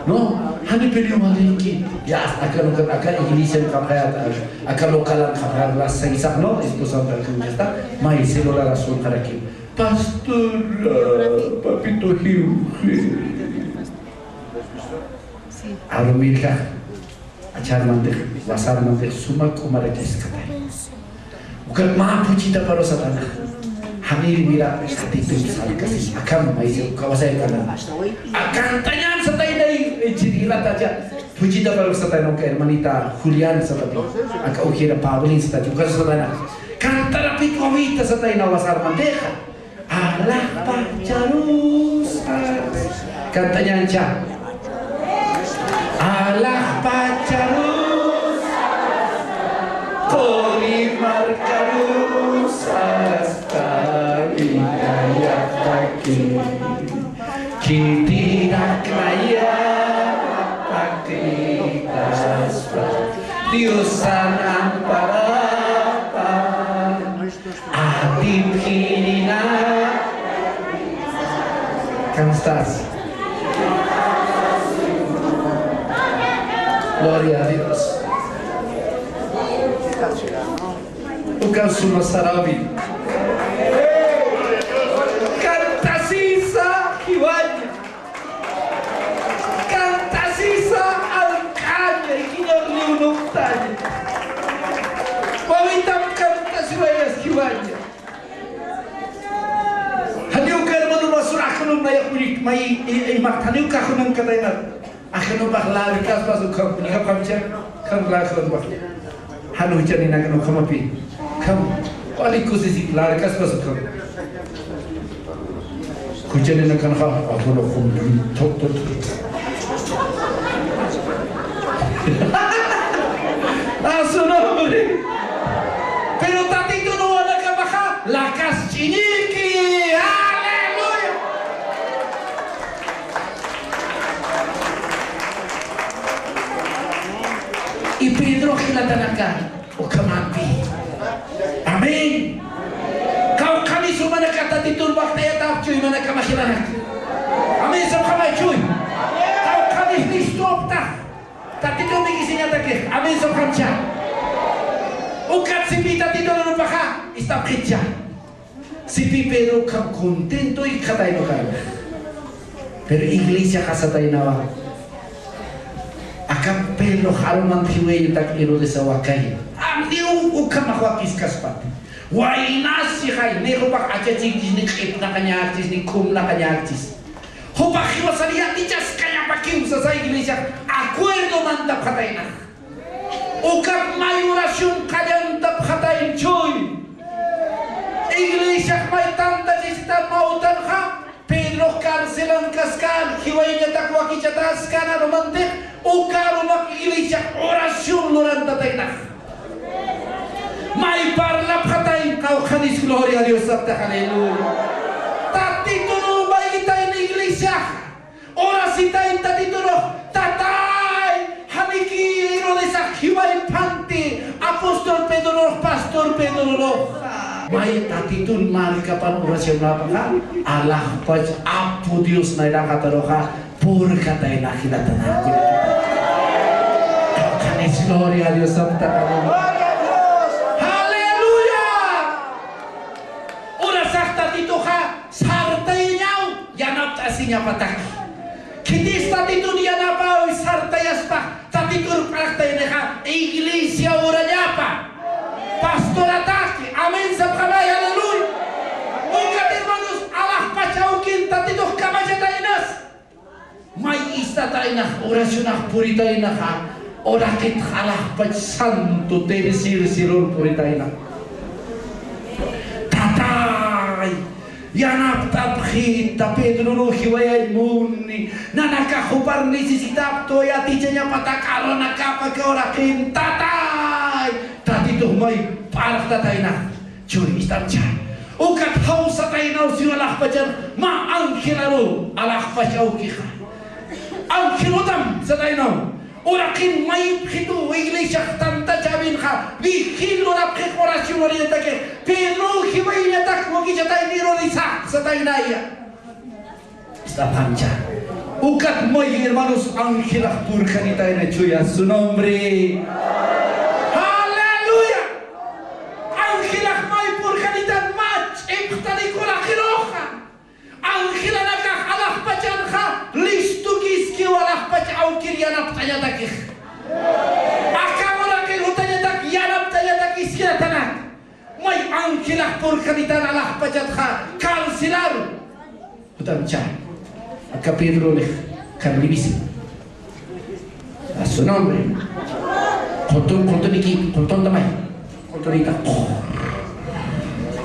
¿no? Janipiniw malinki, yasta, aka, aka, aka iglesian qhapxayat, aka localan qhapxayat, las seis, ¿no? Esposa, yasta, may celular azul qharaki. Pastora, Papito, jiwxi. Arumirjax, acharmantix, wasarmantix, suma k'umarakiskatay. Ukat mä phuchhitaparu satanax. Janir mira, Tatitun sarkasi, akham maysi, uka wasay kana. Akantañan satayna, chirgilatacha. Phuchhitaparu satayna, uka hermanita Julián satati. Aka ujira Paulín satati, uka satayna. Kantarapik wawita satayna wasarmantixa. Alaxpacharusas. Kantañancha. Alaxpacharusas. Quri markarusas. Tayaqtaki. Khitirak layar. Pakritaspa. Diosan amparapa. Atipkirina. ¿Cómo estás? Gloria a Dios. Ukan suma sarawi. Kantasisa jiwaña. Kantasisa alkaña, ikiñar liwnuktaña. Wawitam kantasiwayas jiwaña. Janiw uka hermano masur ajanum naya jurik may, i, i, mak, janiw uka ajanum katayna. Ajanupax larkaspas ukham, ukham, ukham, ukham, ukham, ukham. Jan juchaninakana ukhamapi. Ukham. Wali kusisik larkaspas ukham. Juchaninakana ja, akhun ukhum, thuk, thuk, thuk. A su nombre. Pero Tatitun uwanakamaxa, lakas ch'iñiki. Aleluya. Y Pedro jilatanaka ukhamampi. Amén. Kawkhani sumanaka Tatitun waktayatäpxchu imanakama jilanaka. Amén, sapxamay chuy. Kawkhani Cristopta. Tatitun dikisiñatakix. Amén, sapxamcha. Ukat sipi Tatitun urupaxa, istapxicha. Sipi Pedro ukham contento ikxatayna ukham. Pero iglesiaxa sataynawa. Aka Pedro jarumant jiwayatak Herodesaw wakay. Amniw ukhamax wakiskaspati. Waynas chixay, ni jupax achachikchis, ni q'ipnaqañakchis, ni khumnaqañakchis. Jupax jiwasar yatichaskañapakiw sasa iglesiax acuerdo mantapxataynax. Ukat may oración qallantapxatayna chuy. Iglesiax may tantachisitam mawtanxa, Pedrox carcelankaskän, jiwayañatak wakichatäskän arumantix, uka arumax iglesiax oración lurantataynax. May parlapxatayna, kawkhanis gloria a Dios saptax, aleluya. Tatitun umayitayna iglesiax. Orasitayna Tatiturux, tatay, janiki Herodesax jiwayphanti, apóstol Pedrorux, pastor Pedrorux. May Tatitun markapan oracionapaxa, alaxpach Apu Dios nayraqataruxa, purkatayna jilatanaka. Kawkhanis gloria a Dios, Santa María. Aleluya. Urasax Tatituxa, sartayañaw, yanapt'asiñapataki. Khitis Tatitun yanapäwi sartayaspa, Tatitur p'arxtaynixa, iglesia urañapa. Pastorataki, amén sapxamay, aleluya. Ukat hermanos, alaxpach awkin Tatitux kamachataynas. May istataynax, oracionax puritaynaxa, uraqitx alaxpach santo tercer cielor puritayna. Tatay, yanapt'apxita, Pedroru jiwayañ muni, nanakax jupar necesitapxtwa, yatichañapatak arunakapa aka uraqin, tatay, Tatitux may p'arxtataynax. Chuy, ist'apcha. Ukat jawsataynaw siw alaxpachan, mä angelaru alaxpach awkixa. Angelotam sataynaw. Uraqin mayipxitu iglesiax tantachäwinxa, vigil lurapxix, oración lurañatakix, Pedro jiwayañatak wakichatayni Herodesax sataynaya. Ist'apxamcha. Ukat may hermanos angelax purkanitayna chuya su nombre. Aleluya. Angelax may purkanitan mä ch'ipxtanik uraqiruxa. Angelanakax alaxpachanxa listukiskiw alaxpach awkir yanapta. Tañatakix. Aka uraqir jutañatak, yanaptañatak, iskiratanak. May ángelax purkanitan alaxpachatxa, carcelaru. Jutamcha. Aka Pedronix, carcelisa. A su nombre. Qultun, qultuniki, qultuntamay. Qultunita.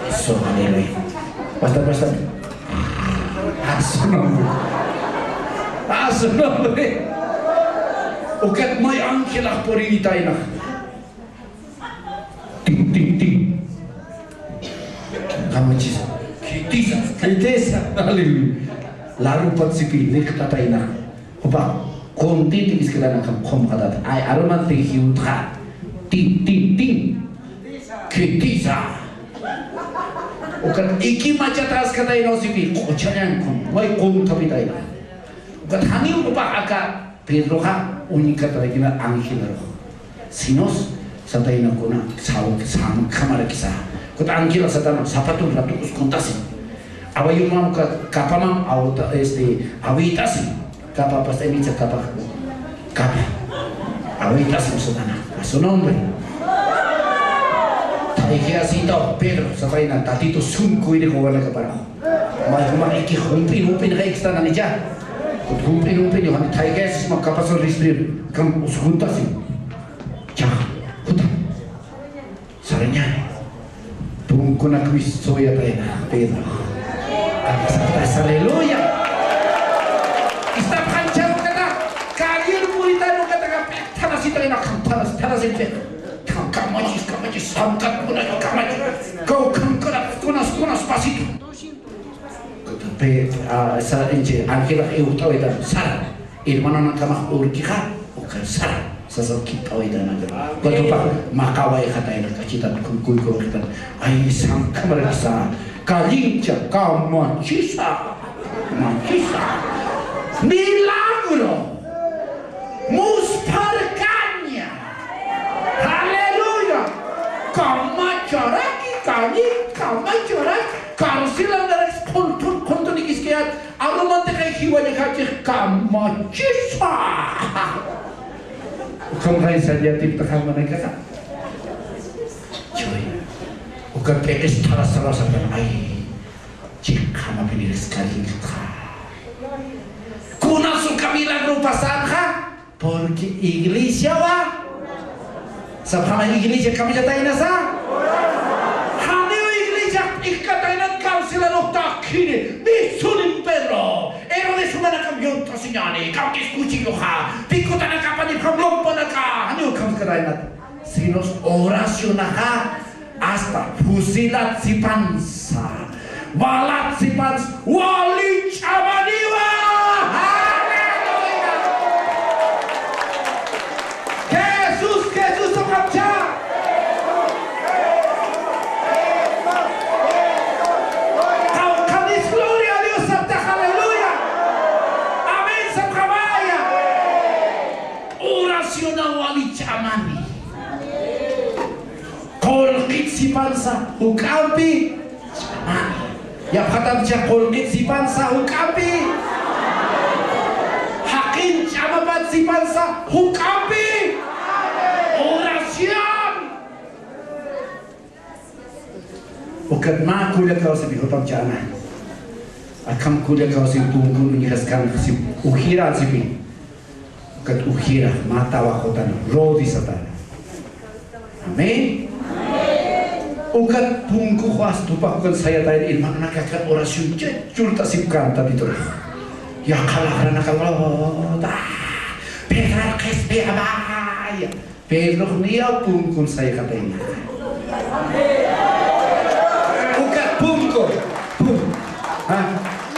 Eso, aleluya. Basta, basta. A su nombre. A su nombre. Ukat may ángelax purinitaynax. Tin, tin, tin. Kamachisa. Khitisa. Khitisa. Aleluya. Larupat sipi, liqtataynax. Jupax quntitik iskiranakan qumqatata. Ay, arumati jiwtxa. Tin, tin, tin. Khitisa. Ukat ikimachataskataynaw sipi, q'uchañankun, may qunthapitayna. Ukat janiw jupax aka Pedroxa uñkataraykina ángelarux. Sinos, satayna kuna, saw-, samkhamarakisa. Ukat ángelax satana, sapatun ratu uskuntasin. Awayumam ka-, kapamam awta-, este, awit'asin. Kapa, pasta imicha kapa. Kapa. Awaytasma Satanás. A su nombre. Tayjiyasitaw Pedro, Satayna, Tatitu sunku iri juwanakaparax. May juma iki jump'in, jump'in jaykistananicha. Jump'in, jump'in, Yohani, tayjiyasisma kapasun rispir, kam uskuntasin. Chax, juta. Sarañani. Punkunak wisuyatayna, Pedro. Aksartas, aleluya. Istap janchar ukata, kallin puritan ukata, thanasitayna, thanas, thanasitayna. Kamachis, kamachis, samkat kunas, kamachis. Kaw kamkarak kunas, kunas pasito. Pe, a, sa, enche, ángelax iwt'awaytan, sara. Hermananakamax urkixa, uka sara, sasa kipt'awaytanaka. Katupa, maqawayxatayna, kachitan, kun, kun, kun, kun, ay, samkhamarakisa, kallincha, kamachisa, kamachisa. Milagro, muspharkaña. Aleluya. Kamacharaki, kallin, kamacharaki, carcelanaraki, qultun, qultunikiskayat, Arumantixay jiwañaxachix kamachisa. Ukham jay sallatiktxa, hermanakaxa. Chuy. Uka p'iqis tharasarasarkan, ay, chiqamapinirix kallintxa. Kunas uka milagro pasanxa, porque iglesiawa. Sapxama iglesia kamachataynasa. Janiw iglesia p'iqkataynat, carcelanux takhini, misunim Pedro. Herodes jumanakam yunt'asiñani, kawkis kuchilluxa, pikutanakapanipxam lumpanaka, janiw kamskataynat. Sinos oracionaxa, hasta fusilat sipansa, balat sipansa, wali ch'amaniwa. Aleluya. Jesús, Jesús, ukamcha. Qawqhanis gloria a Dios, saptax, aleluya. Amén, sapxamaya. Oración a wali ch'amani. Qullqit sipansa juk'ampi ch'amani. Yapxatamcha qullqit sipansa juk'ampi. Jaqin ch'amapat sipansa juk'ampi. Oración. Ukat mä kullakaw sipi, jutam ch'ana. Akham kullakaw sipi, punkun uñjaskan sipi, ujiran sipi. Ukat ujira, matawa jutana, rodi satana. Amén. Ukat punku juas tupakukan sayatayna, hermanonaka, akan oración chachurtasipkanta Tatitur. Yaqha laqranaka, rota. Pedro qispi amaya. Pedrox niyaw punkun sayxatayna. Ukat punkun. Pun-, ha,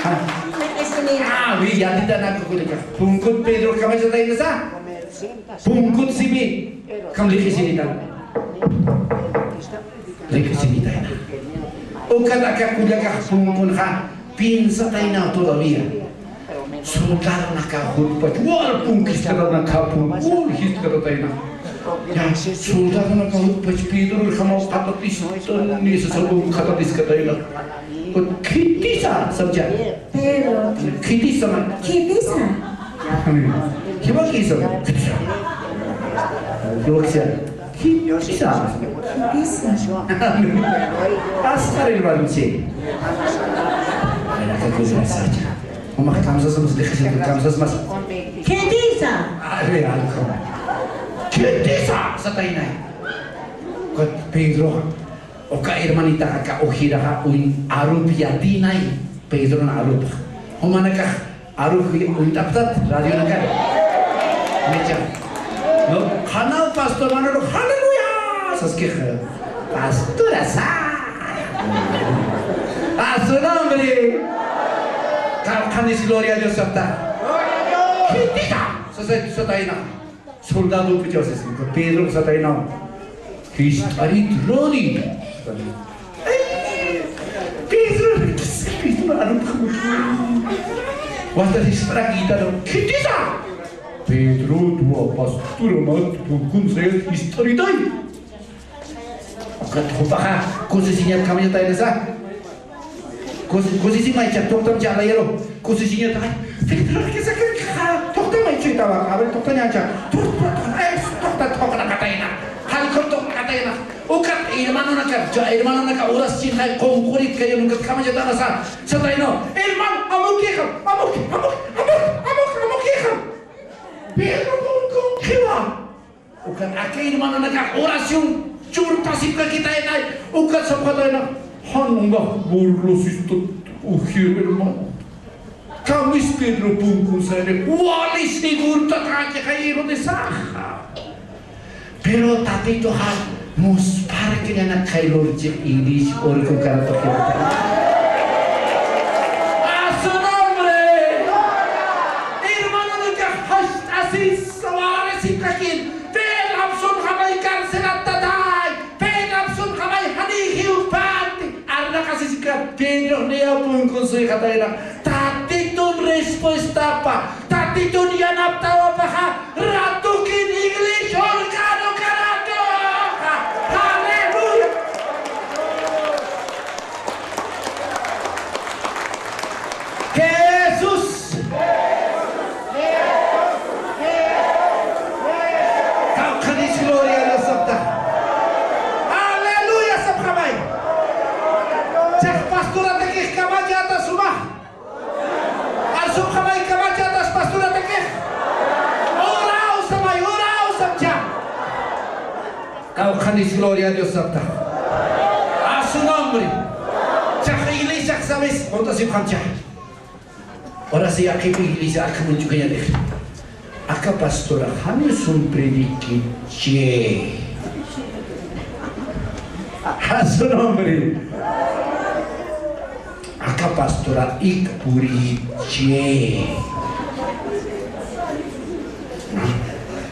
ha. Ah, wi, yatitanak kullaka. Punkut Pedro kamachataynasa. Punkut sipi. Kam liqisinitan. Liqsinitayna. Ukat aka kullakax punkunxa. Piensatayna todavía. Soldadonaka jutpach, wal punkiskatana, kapun, wal jiskatayna. Ya, soldadonaka jutpach, Pedro jamaw qatatis, ni sasa wal qatatiskatayna. Khitisa, sapcha. Pedro. Khitisa, ma. Khitisa. Amén. Jiwakisa. Jiwakisa. Khitisa. Khitisa. Asqar hermano, sí. Ay, acá cosa más allá. Mamá, kamsas más, deja de kamsas más. Khitisa. Ay, ve, algo. Khitisa, satayna. Pedro. Uka hermanitaxa aka ujiraxa uñ arup yatïnay, Pedron arupx. Jumanakax arux uñt'apxtat radionakar. Micha. No, qhanaw pastor manuru, aleluya saskix. Pastora sa. A su nombre. Kawkhanis gloria a Dios sapta. Khitisa. Sasa, satayna. Soldado pichawsismita, Pedro sataynaw. Jist'arit Rodi. Ay, Pedro, Pedro, arupxamu. Wasta jist'arakïtaru. Khitisa. Pedro, tuwa pastura mat, punkun sayat jist'aritay. Ukat jupaxa kusisiñat kamañataynasa. Kusi, kusisimaycha, tuqtamcha alayaru. Kusisiñat, ay, Pedro, ¿qué saca? Tuqtamay chuytawa. A ver, tuqtañacha. Tuqta, tuqta, ay, tuqta, tuqta, katayna. Jalkun tuqta, katayna. Ukat hermanonaka, yo hermanonaka, uras chinay, qunqurit kayan, ukat kamañatanasa. Satayna, hermano, amukixa, amuki, amuki, amuki, amuki, amukixa. Pedro, ¿con, con qué va? Ukat aka hermanonakax oración churt'asipkakitaynay, ukat sapxataynay, jan umax burlosistat uji hermano. Kamis Pedro punkun sayri, wali segurtat akixay Herodesaxa. Pero Tatituxa muspharkiñanak kay lurchi iris urkukaratuxirta. A su nombre. Hermanonakax jast'asis, wali sipkakin. Pedro, apsunxamay carcelat tatay. Pedro, apsunxamay jani jiwpati. Arnaqasiskat Pedro niya punkun suyxatayna. Tatitun respuestapa, Tatitun yanaptawapaxa, ratukin iglesia urkarukaratuxa. Aleluya. Jesús. Kawkhanis gloria a Dios sapta. Aleluya sapxamay. Chax pastoratakix kamachata suma. Arsupxamay kamachatas pastoratakix. Oraw samay, oraw samcha. Kawkhanis gloria a Dios sapta. A su nombre. Chax iglesiax sabes, juntasipxamcha. Ahora sí, aka iglesia, aka munch'ukañatix. Aka pastorax janiw sum predikichi. A su nombre. Aka pastorax ik purichi.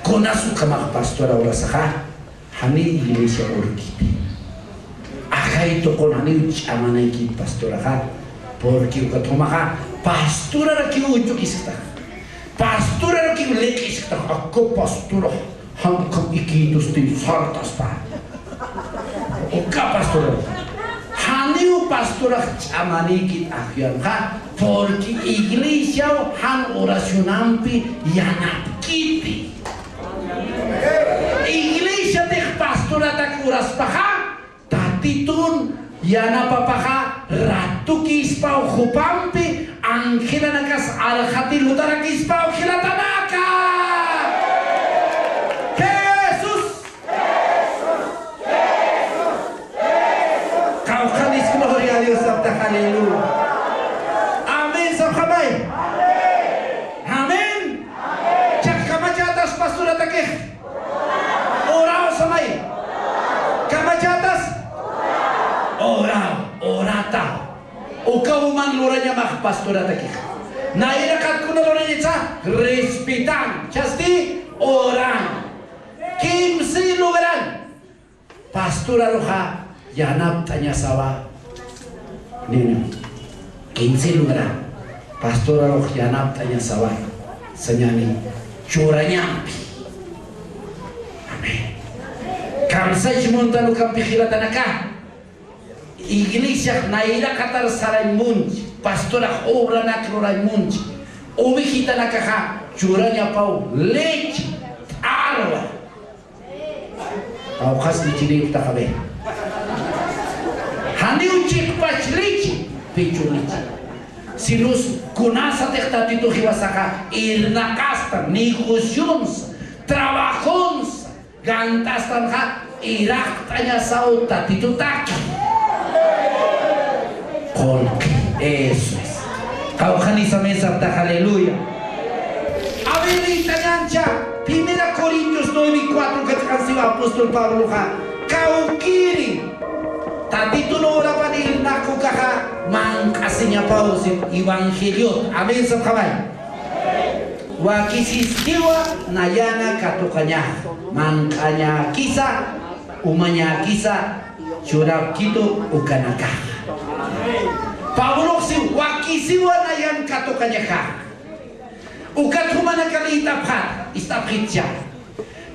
Kunas ukhamax pastora urasaxa. Janiw iglesia urkiti. Ajay tuqun janiw ch'amanaykiti pastoraxa, porque ukat jumaxa pastorarakiw uñt'ukisktax. Pastorarakiw liq'isktax, aka pastorax jan ukham ikitusti sartaspa. Uka pastora. Janiw pastorax ch'amanaykiti ajyanxa, porque iglesiaw jan oracionampi yanapkiti. Iglesiatix pastoratak uraspaxa, Tatitun yanapapaxa, ratukispaw jupampi, angelanakas arxatir jutarakispaw jilatanaka. Jesús. Kawkhanis gloria a Dios sapta, aleluya. Amén sapxamay. Amén. Chax kamachatas pastoratakix. Oraw samay. Kamachatas. Oraw, orata. Uka uman lurañamax pastoratakix. Nayraqat kuna lurañatsa, respetan. Chasti, oran. Kimsi lugaran. Pastoraruxa yanapt'añasawa. Nini. Kimsi lugaran. Pastorarux yanapt'añasawa. Sañani churañampi. Amén. Kamsach muntan ukampi jilatanaka. Iglesiax nayraqatar sarañ munchi, pastorax obranak lurañ munchi, ovejitanakaxa Churañapaw leche, t'arwa. Qawqhas leche niyuqtaxa, a ver. Janiw chiqpach leche, pecho leche. Sinus kunasatix Tatitu jiwasaxa irnaqastan, negocions, trabajonsa, gant'astanxa, iraqt'añasaw Tatitutaki. Qulqi, eso es. Qawqhanis amén saptax, aleluya. A ver, itañancha, Primera Corintios nueve cuatro kach'ansiwa apóstol Pabloxa, kawkiri Tatitun urapan irnaq ukaxa manq'asiñapaw, si evangeliot. Amén sapxamay. Wakisiskiwa nayana katuqañax, manq'añäkisa, umañäkisa churapkitu ukanakax. Pabloxsi wakisiwa nayan katuqañaxa. Ukat jumanaka liyt'apxät, ist'apxitcha.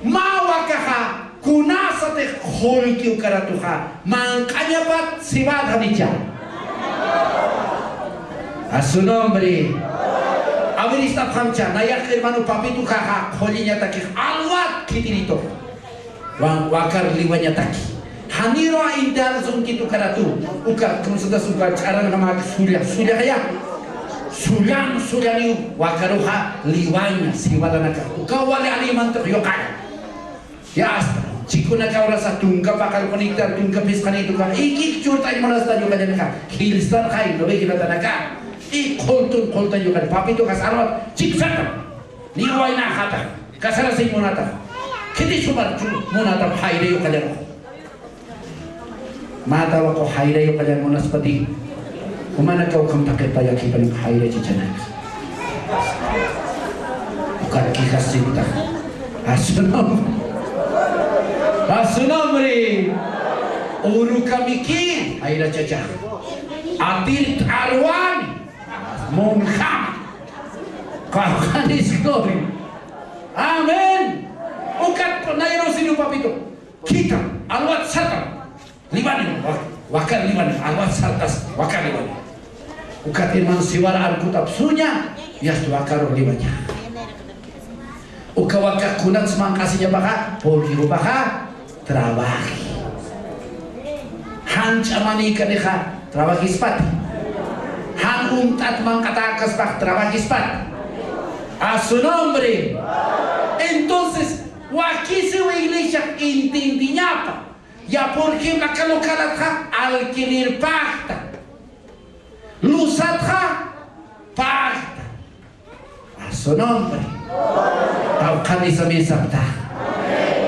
Mä wakaxa kunasatix qullki ukaratuxa, manq'añapat cebadanicha. A su nombre. A ver, ist'apxamcha, nayax hermano Papituxa qulliñatakix alwat khitirituxa. Wan-, wakar liwañataki. Janiru a intarsunkit ukaratu. Uka, ¿cómo se llama? Uka ch'aranjamak sulla, sullaya. Sullan, sullaniw wakaruxa liwaña, cebadanaka. Uka wali alimantux yuqaña. Ya hasta, chikunaka urasa tunka paqallqunïktar, tunka phisqanïktuxa, ikik churt'añ munastan yuqañanaka, jilstan jay, no ve jilatanaka, y qultun, qultan yuqañ, Papituxas alwat, chiksatan, ni waynaxata, casarasiñ munata, khitis jumar chu-, munata, jayra yuqañanaka. Mä tawaqu jayra yuqañan munaspati, jumanakaw ukham taqi payakipani jayra chichanaka. Ukat quejas sinta. A su nombre. A su nombre. Urukamiki jayra chacha. Atir t'arwani. Munjam. Qawqhanis gloria. Amén. Ukat nayru sinu Papito. Khitam, alwat satam. Liwanim, wa-, wakar liwanim, alwat sartas, wakar liwanim. Ukat hermano siwar arkutapsuña, yast wakarux liwaña. Uka wakax kunats manq'asiñapaxa, porque jupaxa trabaji. Jan ch'amanïkanixa trabajispati. Jan umt'at manq'atäkaspax trabajispati. A su nombre. Entonces, wakisiw iglesia intindiñapa. Ya, por ejemplo, aka localatxa alquiler pagta. Luzatxa pagta. A su nombre. Qawqhanis amén sapta.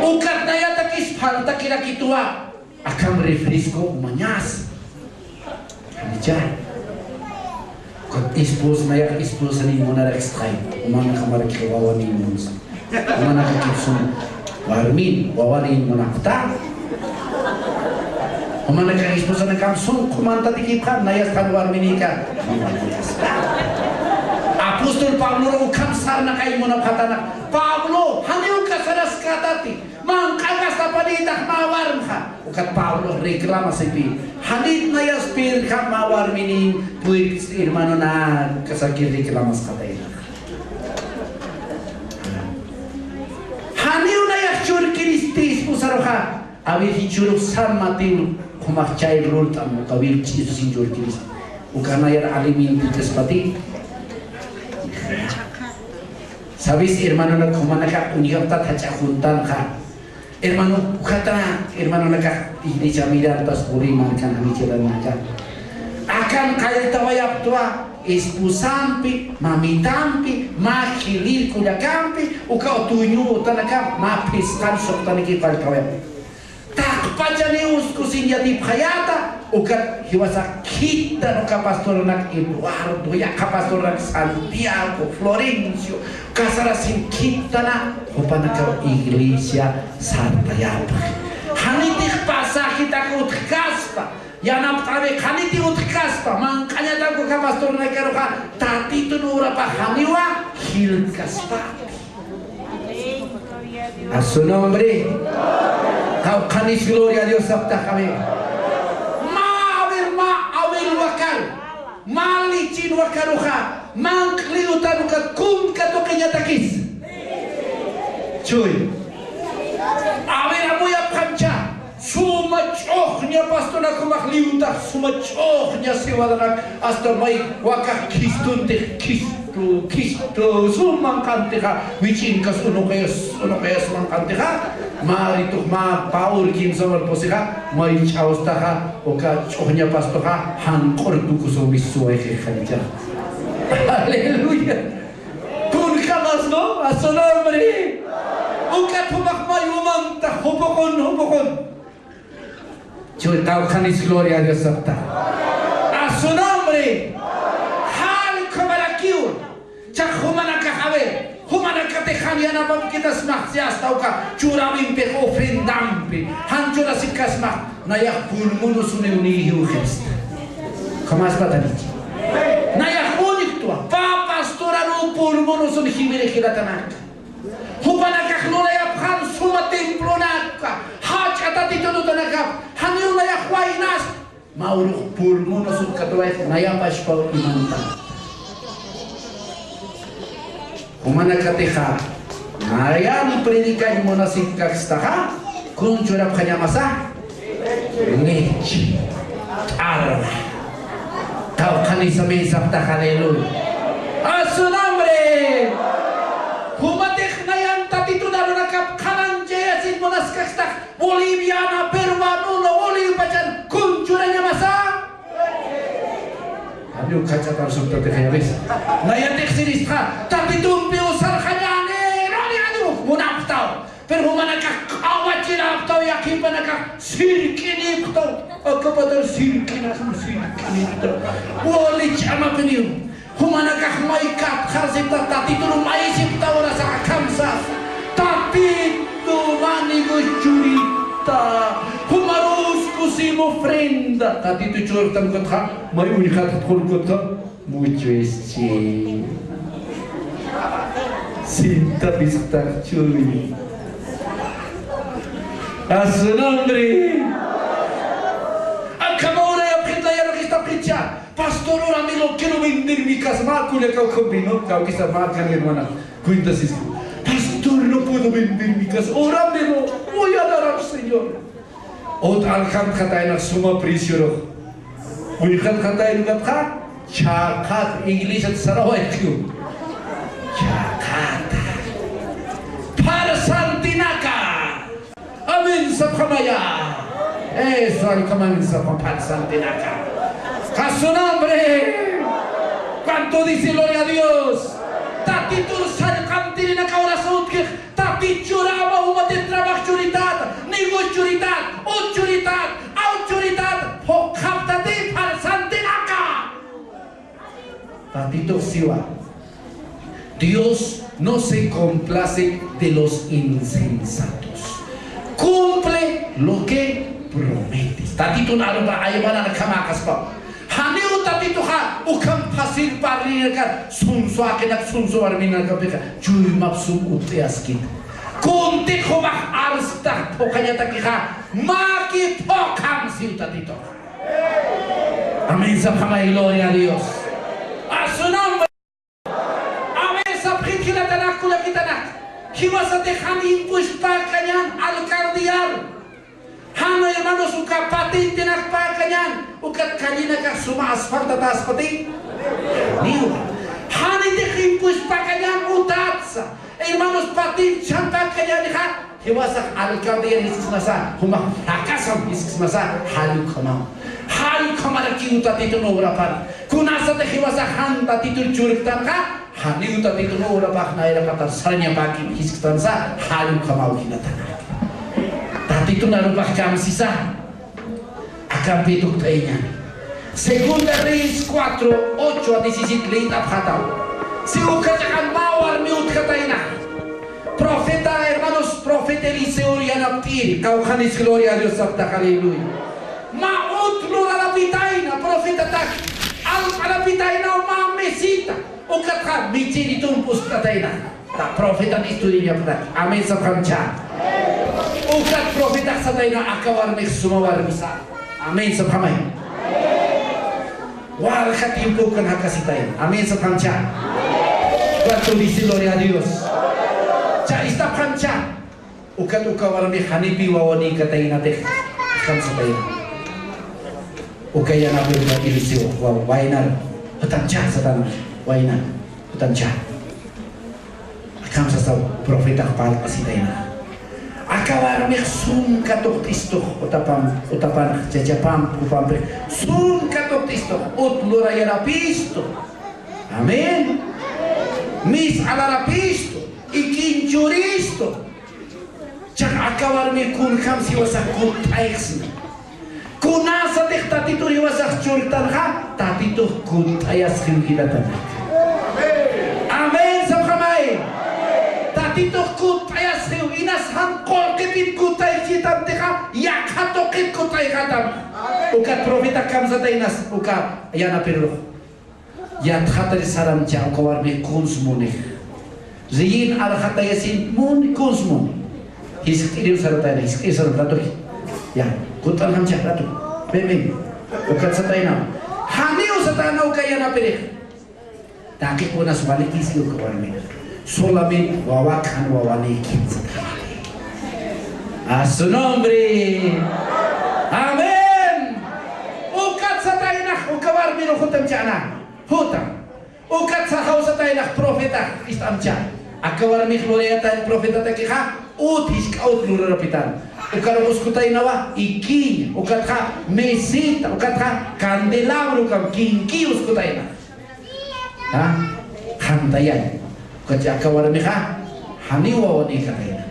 Ukat nayatakis faltakirakituwa. Akham refresco umañas. Janicha. Ukat esposa, nayax esposaniñ munaraksxay. Jumanakamaraki wawaniñ munsa. Jumanakakipsun warmin, wawaniñ munapxta. Jumanakax esposanakamp sunqu mantatikipxam, nayas jan warminïka. Apóstol Pablo ukham sarnaqay munapxatanak. Pablo, janiw casaraskatati. Manq'akastapanïtax mä warmxa. Ukat Pablo reclamasipi. Janit nayaspirjam mä warminiñ, pues, hermanonak, ukasaki reclamasqatayna. Janiw nayax churkiristi esposaruxa. A ver, jichhürux San Mateo, jumax chayr lurt'am, uka wilch'isu sin churkiristi. Uka nayar alimentitaspati. ¿Sabes, hermanonak, jumanakax uñjapxtat jach'a juntanxa? Hermano, ukata, hermanonakax iglesia Mirantas puriy markan janichiranaka. Akan qalltawayaptwa, esposampi, mamitampi, mä jilïr kullakampi, uka dueño utanakamp, mä phisqan suxtaniki qalltawayaptwa. Taqpachaniw uskusin yatipxayäta, ukat jiwasax khittan uka pastoranak Eduardo, yaqha pastoranak Santiago, Florencio, casarasin khittana, jupanakaw iglesia sartayapxi. Janitix pasajitak utjkaspa, yanapt'äwi, janiti utjkaspa, manq'añatak uka pastornakaruxa, Tatitun urapa janiwa jiltkaspa. A su nombre. Qawqhanis gloria a Dios saptax, amén. Mä, a ver, mä, a ver, wakar. Mä lichin wakaruxa. Manq'li utan ukat kuntxa tuqiñatakis. Chuy. A ver, amuyapxamcha. Suma ch'uxña pastonak jumax liwtax, suma ch'uxña siwadanak, hasta may wakax khistuntix, khistu, khistu, sum manqantixa, wich'inkas unuqayas, unuqayas manqantixa, mä ritux mä pä ur kimsa ur pusixa, may ch'awstaxa, uka ch'uxña pastoxa, janq'ur tukusumis suwayxi janicha. Aleluya. Kunjamas, ¿no? A su nombre. Ukat jumax may umanta, jupuqun, jupuqun. Chuy, qawqhanis gloria a Dios sapxta. A su nombre. Jall ukhamarakiw. Chax jumanakax, a ver, jumanakatix jan yanapamkitasmax, si hasta uka churamimpix, ofrendampi, jan churasikkasmax, nayax pulmón usuniw niy jiwxista. Ukhamaspatanichi. Nayax uñjtwa, pä pastoraruw pulmón usun jiwiri jilatanaka. Jupanakax lurayapxän suma templonaka, jach'a Tatitun utanakap, janiw nayax waynas, mä urux pulmón usukkatuwayx, nayapachpaw imanta. Jumanakatixa, nayan predikañ munasikkakstaxa, kun churapxañamasa, leche, t'arwa. Qawqhanisa amén sapxtax, aleluya. A su nombre. Jumatix nayan Tatitun arunakap qhanañchayasin munaskakstax, boliviana, peruanuna, bolivpachan kun churañamasa. Janiw khach'atar suktatix yawis. Nayatix siristxa, Tatitumpiw sarxañäni, gloria a Dios, munapxtaw. Pero jumanakax q'awachiräpxtaw, yaqhipanakax sirk'inipxtaw. Akapatar sirk'inasma, sirk'inipxtaw. Wali ch'amapiniw. Jumanakax may katxarsipxta, Tatitun mayisipxta, urasax akham sas. Tatitu, mä nigoch churita. Jumarus kusim ofrenda. Tatitu churxtam ukatxa, may uñjat qulkutxa. Mucho este. Sinta pisqtax chuy. A su nombre. Akham urayapxitla, ya no está precha. Pastor, ora me lo quiero vender mi casa. Mä kullakaw kawkisa, mä kan hermana. Cuenta, Cisco. Pastor, no puedo vender mi casa. Ora me lo voy a dar al Señor. Ot alxantxataynax suma preciorux. Uñjatxatayna ukatxa, chhaqhat iglesiat sarawaykiw. Chhaqhata. Pharsantinaka. Amén sapxamaya. Eso, alkaman sapxa pharsantinaka. A su nombre. ¿Cuánto dice gloria a Dios? Tatitur sarqantirinaka urasa utjix. Tatitchurama, jumatix trabajo churitat, negocio churitat, ut churitat, aut churitat, phuqhaptati pharsantinaka. Tatitux siwa. Dios no se complace de los insensatos. Cumple lo que prometes. Tatitun arupa aymanan khamäkaspa. Janiw Tatituxa ukham fácil parlirinakan, sunsu aqinak, sunsu warminakapixa, chuymap sum ut'ayaskit. Kuntix jumax arstax phuqhañatakixa, maki phuqham siw Tatituxa. Amén sapxamay, gloria a Dios. A su nombre. Amén sapxit, jilatanak, kullakitanak. Jiwasatix jan impuespäkañän alcaldiar. Jan, hermanos, uka patentenak päkañän, ukat callenakax suma asfaltataspati. Niwa. Janitix impuespäkañän utatsa. Hermanos, patente chhantäkañänixa, jiwasax alcaldiar jisksmasa, jumax fracasam jisksmasa, jall ukhamaw. Jall ukhamarakiw Tatitun obrapani. Kunasatix jiwasax jan Tatitur churktanxa, janiw Tatitun obrapax nayraqatar sarañapäkipxi jisktansa, jall ukhamaw jilatanak. Tatitun arupax kamsisa, akampi tukt'ayañäni. Segunda Reyes cuatro, ocho a diecisiete liyt'apxätaw. Si uka chiqan mä warmi utjatayna. Profeta, hermanos, profeta Eliseo yanapt'iri, qawqhanis gloria a Dios sapxtax, aleluya. Mä ut lurarapitayna, profetatak, alq'arapitayna mä mesita. Ukatxa michiritum p'ust'atayna. Ta profetan estudiañapxtaki. Amén sapxamcha. Ukat profetax satayna aka warmix suma warmisa. Amén sapxamay. Walja tiempo ukan jakasitayna. Amén, sapxamcha. Cuarto dice, gloria a Dios. Cha, istapxamcha. Ukat uka warmi janipi wawanïkataynatix, akham satayna. Uka yanapirux Eliseo, wa-, waynar, jutamcha satayna, waynar, jutamcha. Akham sasa profetax parlt'asitayna. Aka warmix sum katuqt'istux, utapam, utapam, chachapam, jupampix, sum katuqt'istux, ut lurayarapistu. Amén. Mis alarapistu, ikin churistu. Chax aka warmi kunjams jiwasax kutt'ayxsna. Kunasatix Tatitur jiwasax churtanxa, Tatitux kutt'ayasxiw jilatanak. Amén, sapxamay. Tatitux kutt'ayasxiw, inas jan qullqipin kutt'ayxitamtixa, yaqha tuqip kutt'ayxatam. Ukat profeta kamsataynas, uka yanapirux. Yatxatari saramcha uka warmi kuns muni. Riyin arxatayasin muni, kuns muni. Jiskt'iriw saratayna, jiskt'iriw saram ratuji. Ya, kutt'anxamcha ratu. Ven, ven. Ukat satayna. Janiw satayna uka yanapirix. Taqi kunas walikisi uka warmi. Solamente wawak jan wawanïkit satayna. A su nombre. Amén. Ukat satayna, uka warmirux jutamchana. Jutam. Ukat saxaw satayna profeta, ist'amcha. Aka warmix lurayatan profetatakixa, ut jisk'a ut lurarapitan. Ukarux uskutaynawa, ikiña, ukatxa mesita, ukatxa candelabro, ukam kinki uskutayna. Ha? Jantayay. Ukat aka warmixa, janiw wawanïkatayna.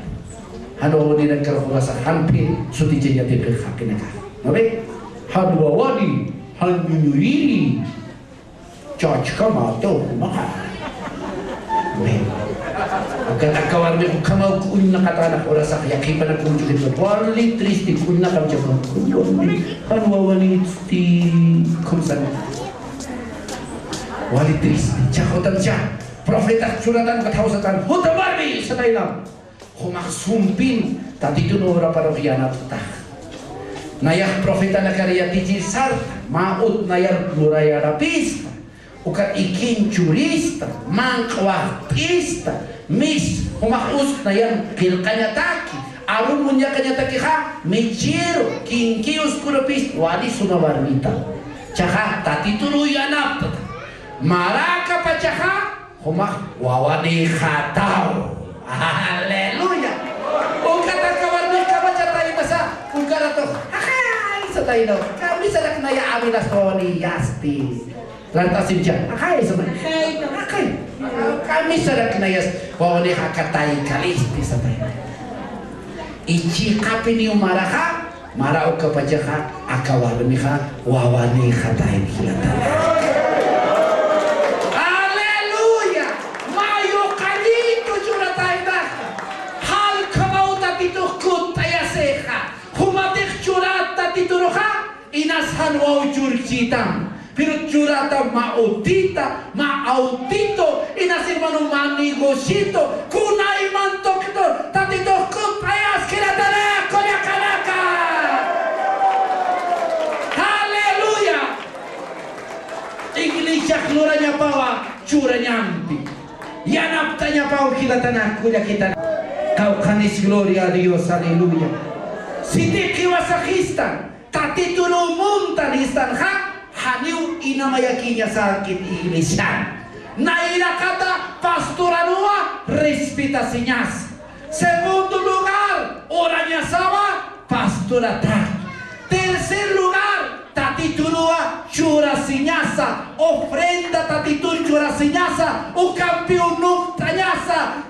Jan wawanïnakar jurasax, jan phi sutichañatipix jaqinakax. ¿No ve? Jan wawani, jan ñuñuyiri. Chachkama, to, maqa. Amén. Ukat aka warmi ukhamaw kuñnaqatanax urasax yaqhipanak kunchukitwa. Wali triste, kuñnaqam chakam. Jan wawanïtsti, khumsan. Wali triste, chax jutamcha. Profetax churatan, ukat jawsatan. Jutam warmi, satayna. Jumax sumpin Tatitun uraparux yanapxta. Nayax profetanakar yatichir sarta, mä ut nayar lurayarapista, ukat ikin churista, manq'a waqt'ista, mis, jumax usk nayan qillqañataki, Aarón muñaqañatakixa, michiru, kinki uskurapista, wali suma warmita. Chaxa, Tatituruw yanapxta. Marakapachaxa, jumax wawanïxataw. Aleluya. Ukat aka warmix kamachataynasa, uka ratux, ajay, sataynaw. Kamisarak naya aminas wawanïyasti. Rart'asimcha, ajay, satay. Ajay. Kamisarak nayas wawanïx aka taykalisti, satayna. Ichï qapiniw maraxa, mara ukapachaxa, aka warmixa, wawanïxatayna jilata. ¡Aleluya! Mä yuqallitu churataynaxa. Jall ukhamaw Tatitux kutt'ayasixa. Jumatix churat Tatituruxa, inas jan waw churchitam. Pero churata mä utita, mä autito, inas hermano mä negocito, kunayman tuqtur, Tatitux kutt'ayas jilatanaka, kullakanaka. Aleluya. Iglesiax lurañapawa churañampi. Yanaptañapaw jilatanaka, kullakitanaka. Qawqhanis, gloria a Dios, aleluya. Sitix jiwasaxista. Tatituruw muntan jistanxa, janiw inamayakiñasäkit iglesian. Nayraqata pastoranuwa respetasiñasa. Segundo lugar, urañasawa pastorataki. Tercer lugar, Tatituruwa churasiñasa, ofrenda Tatitur churasiñasa, ukampiw nuqt'añasa,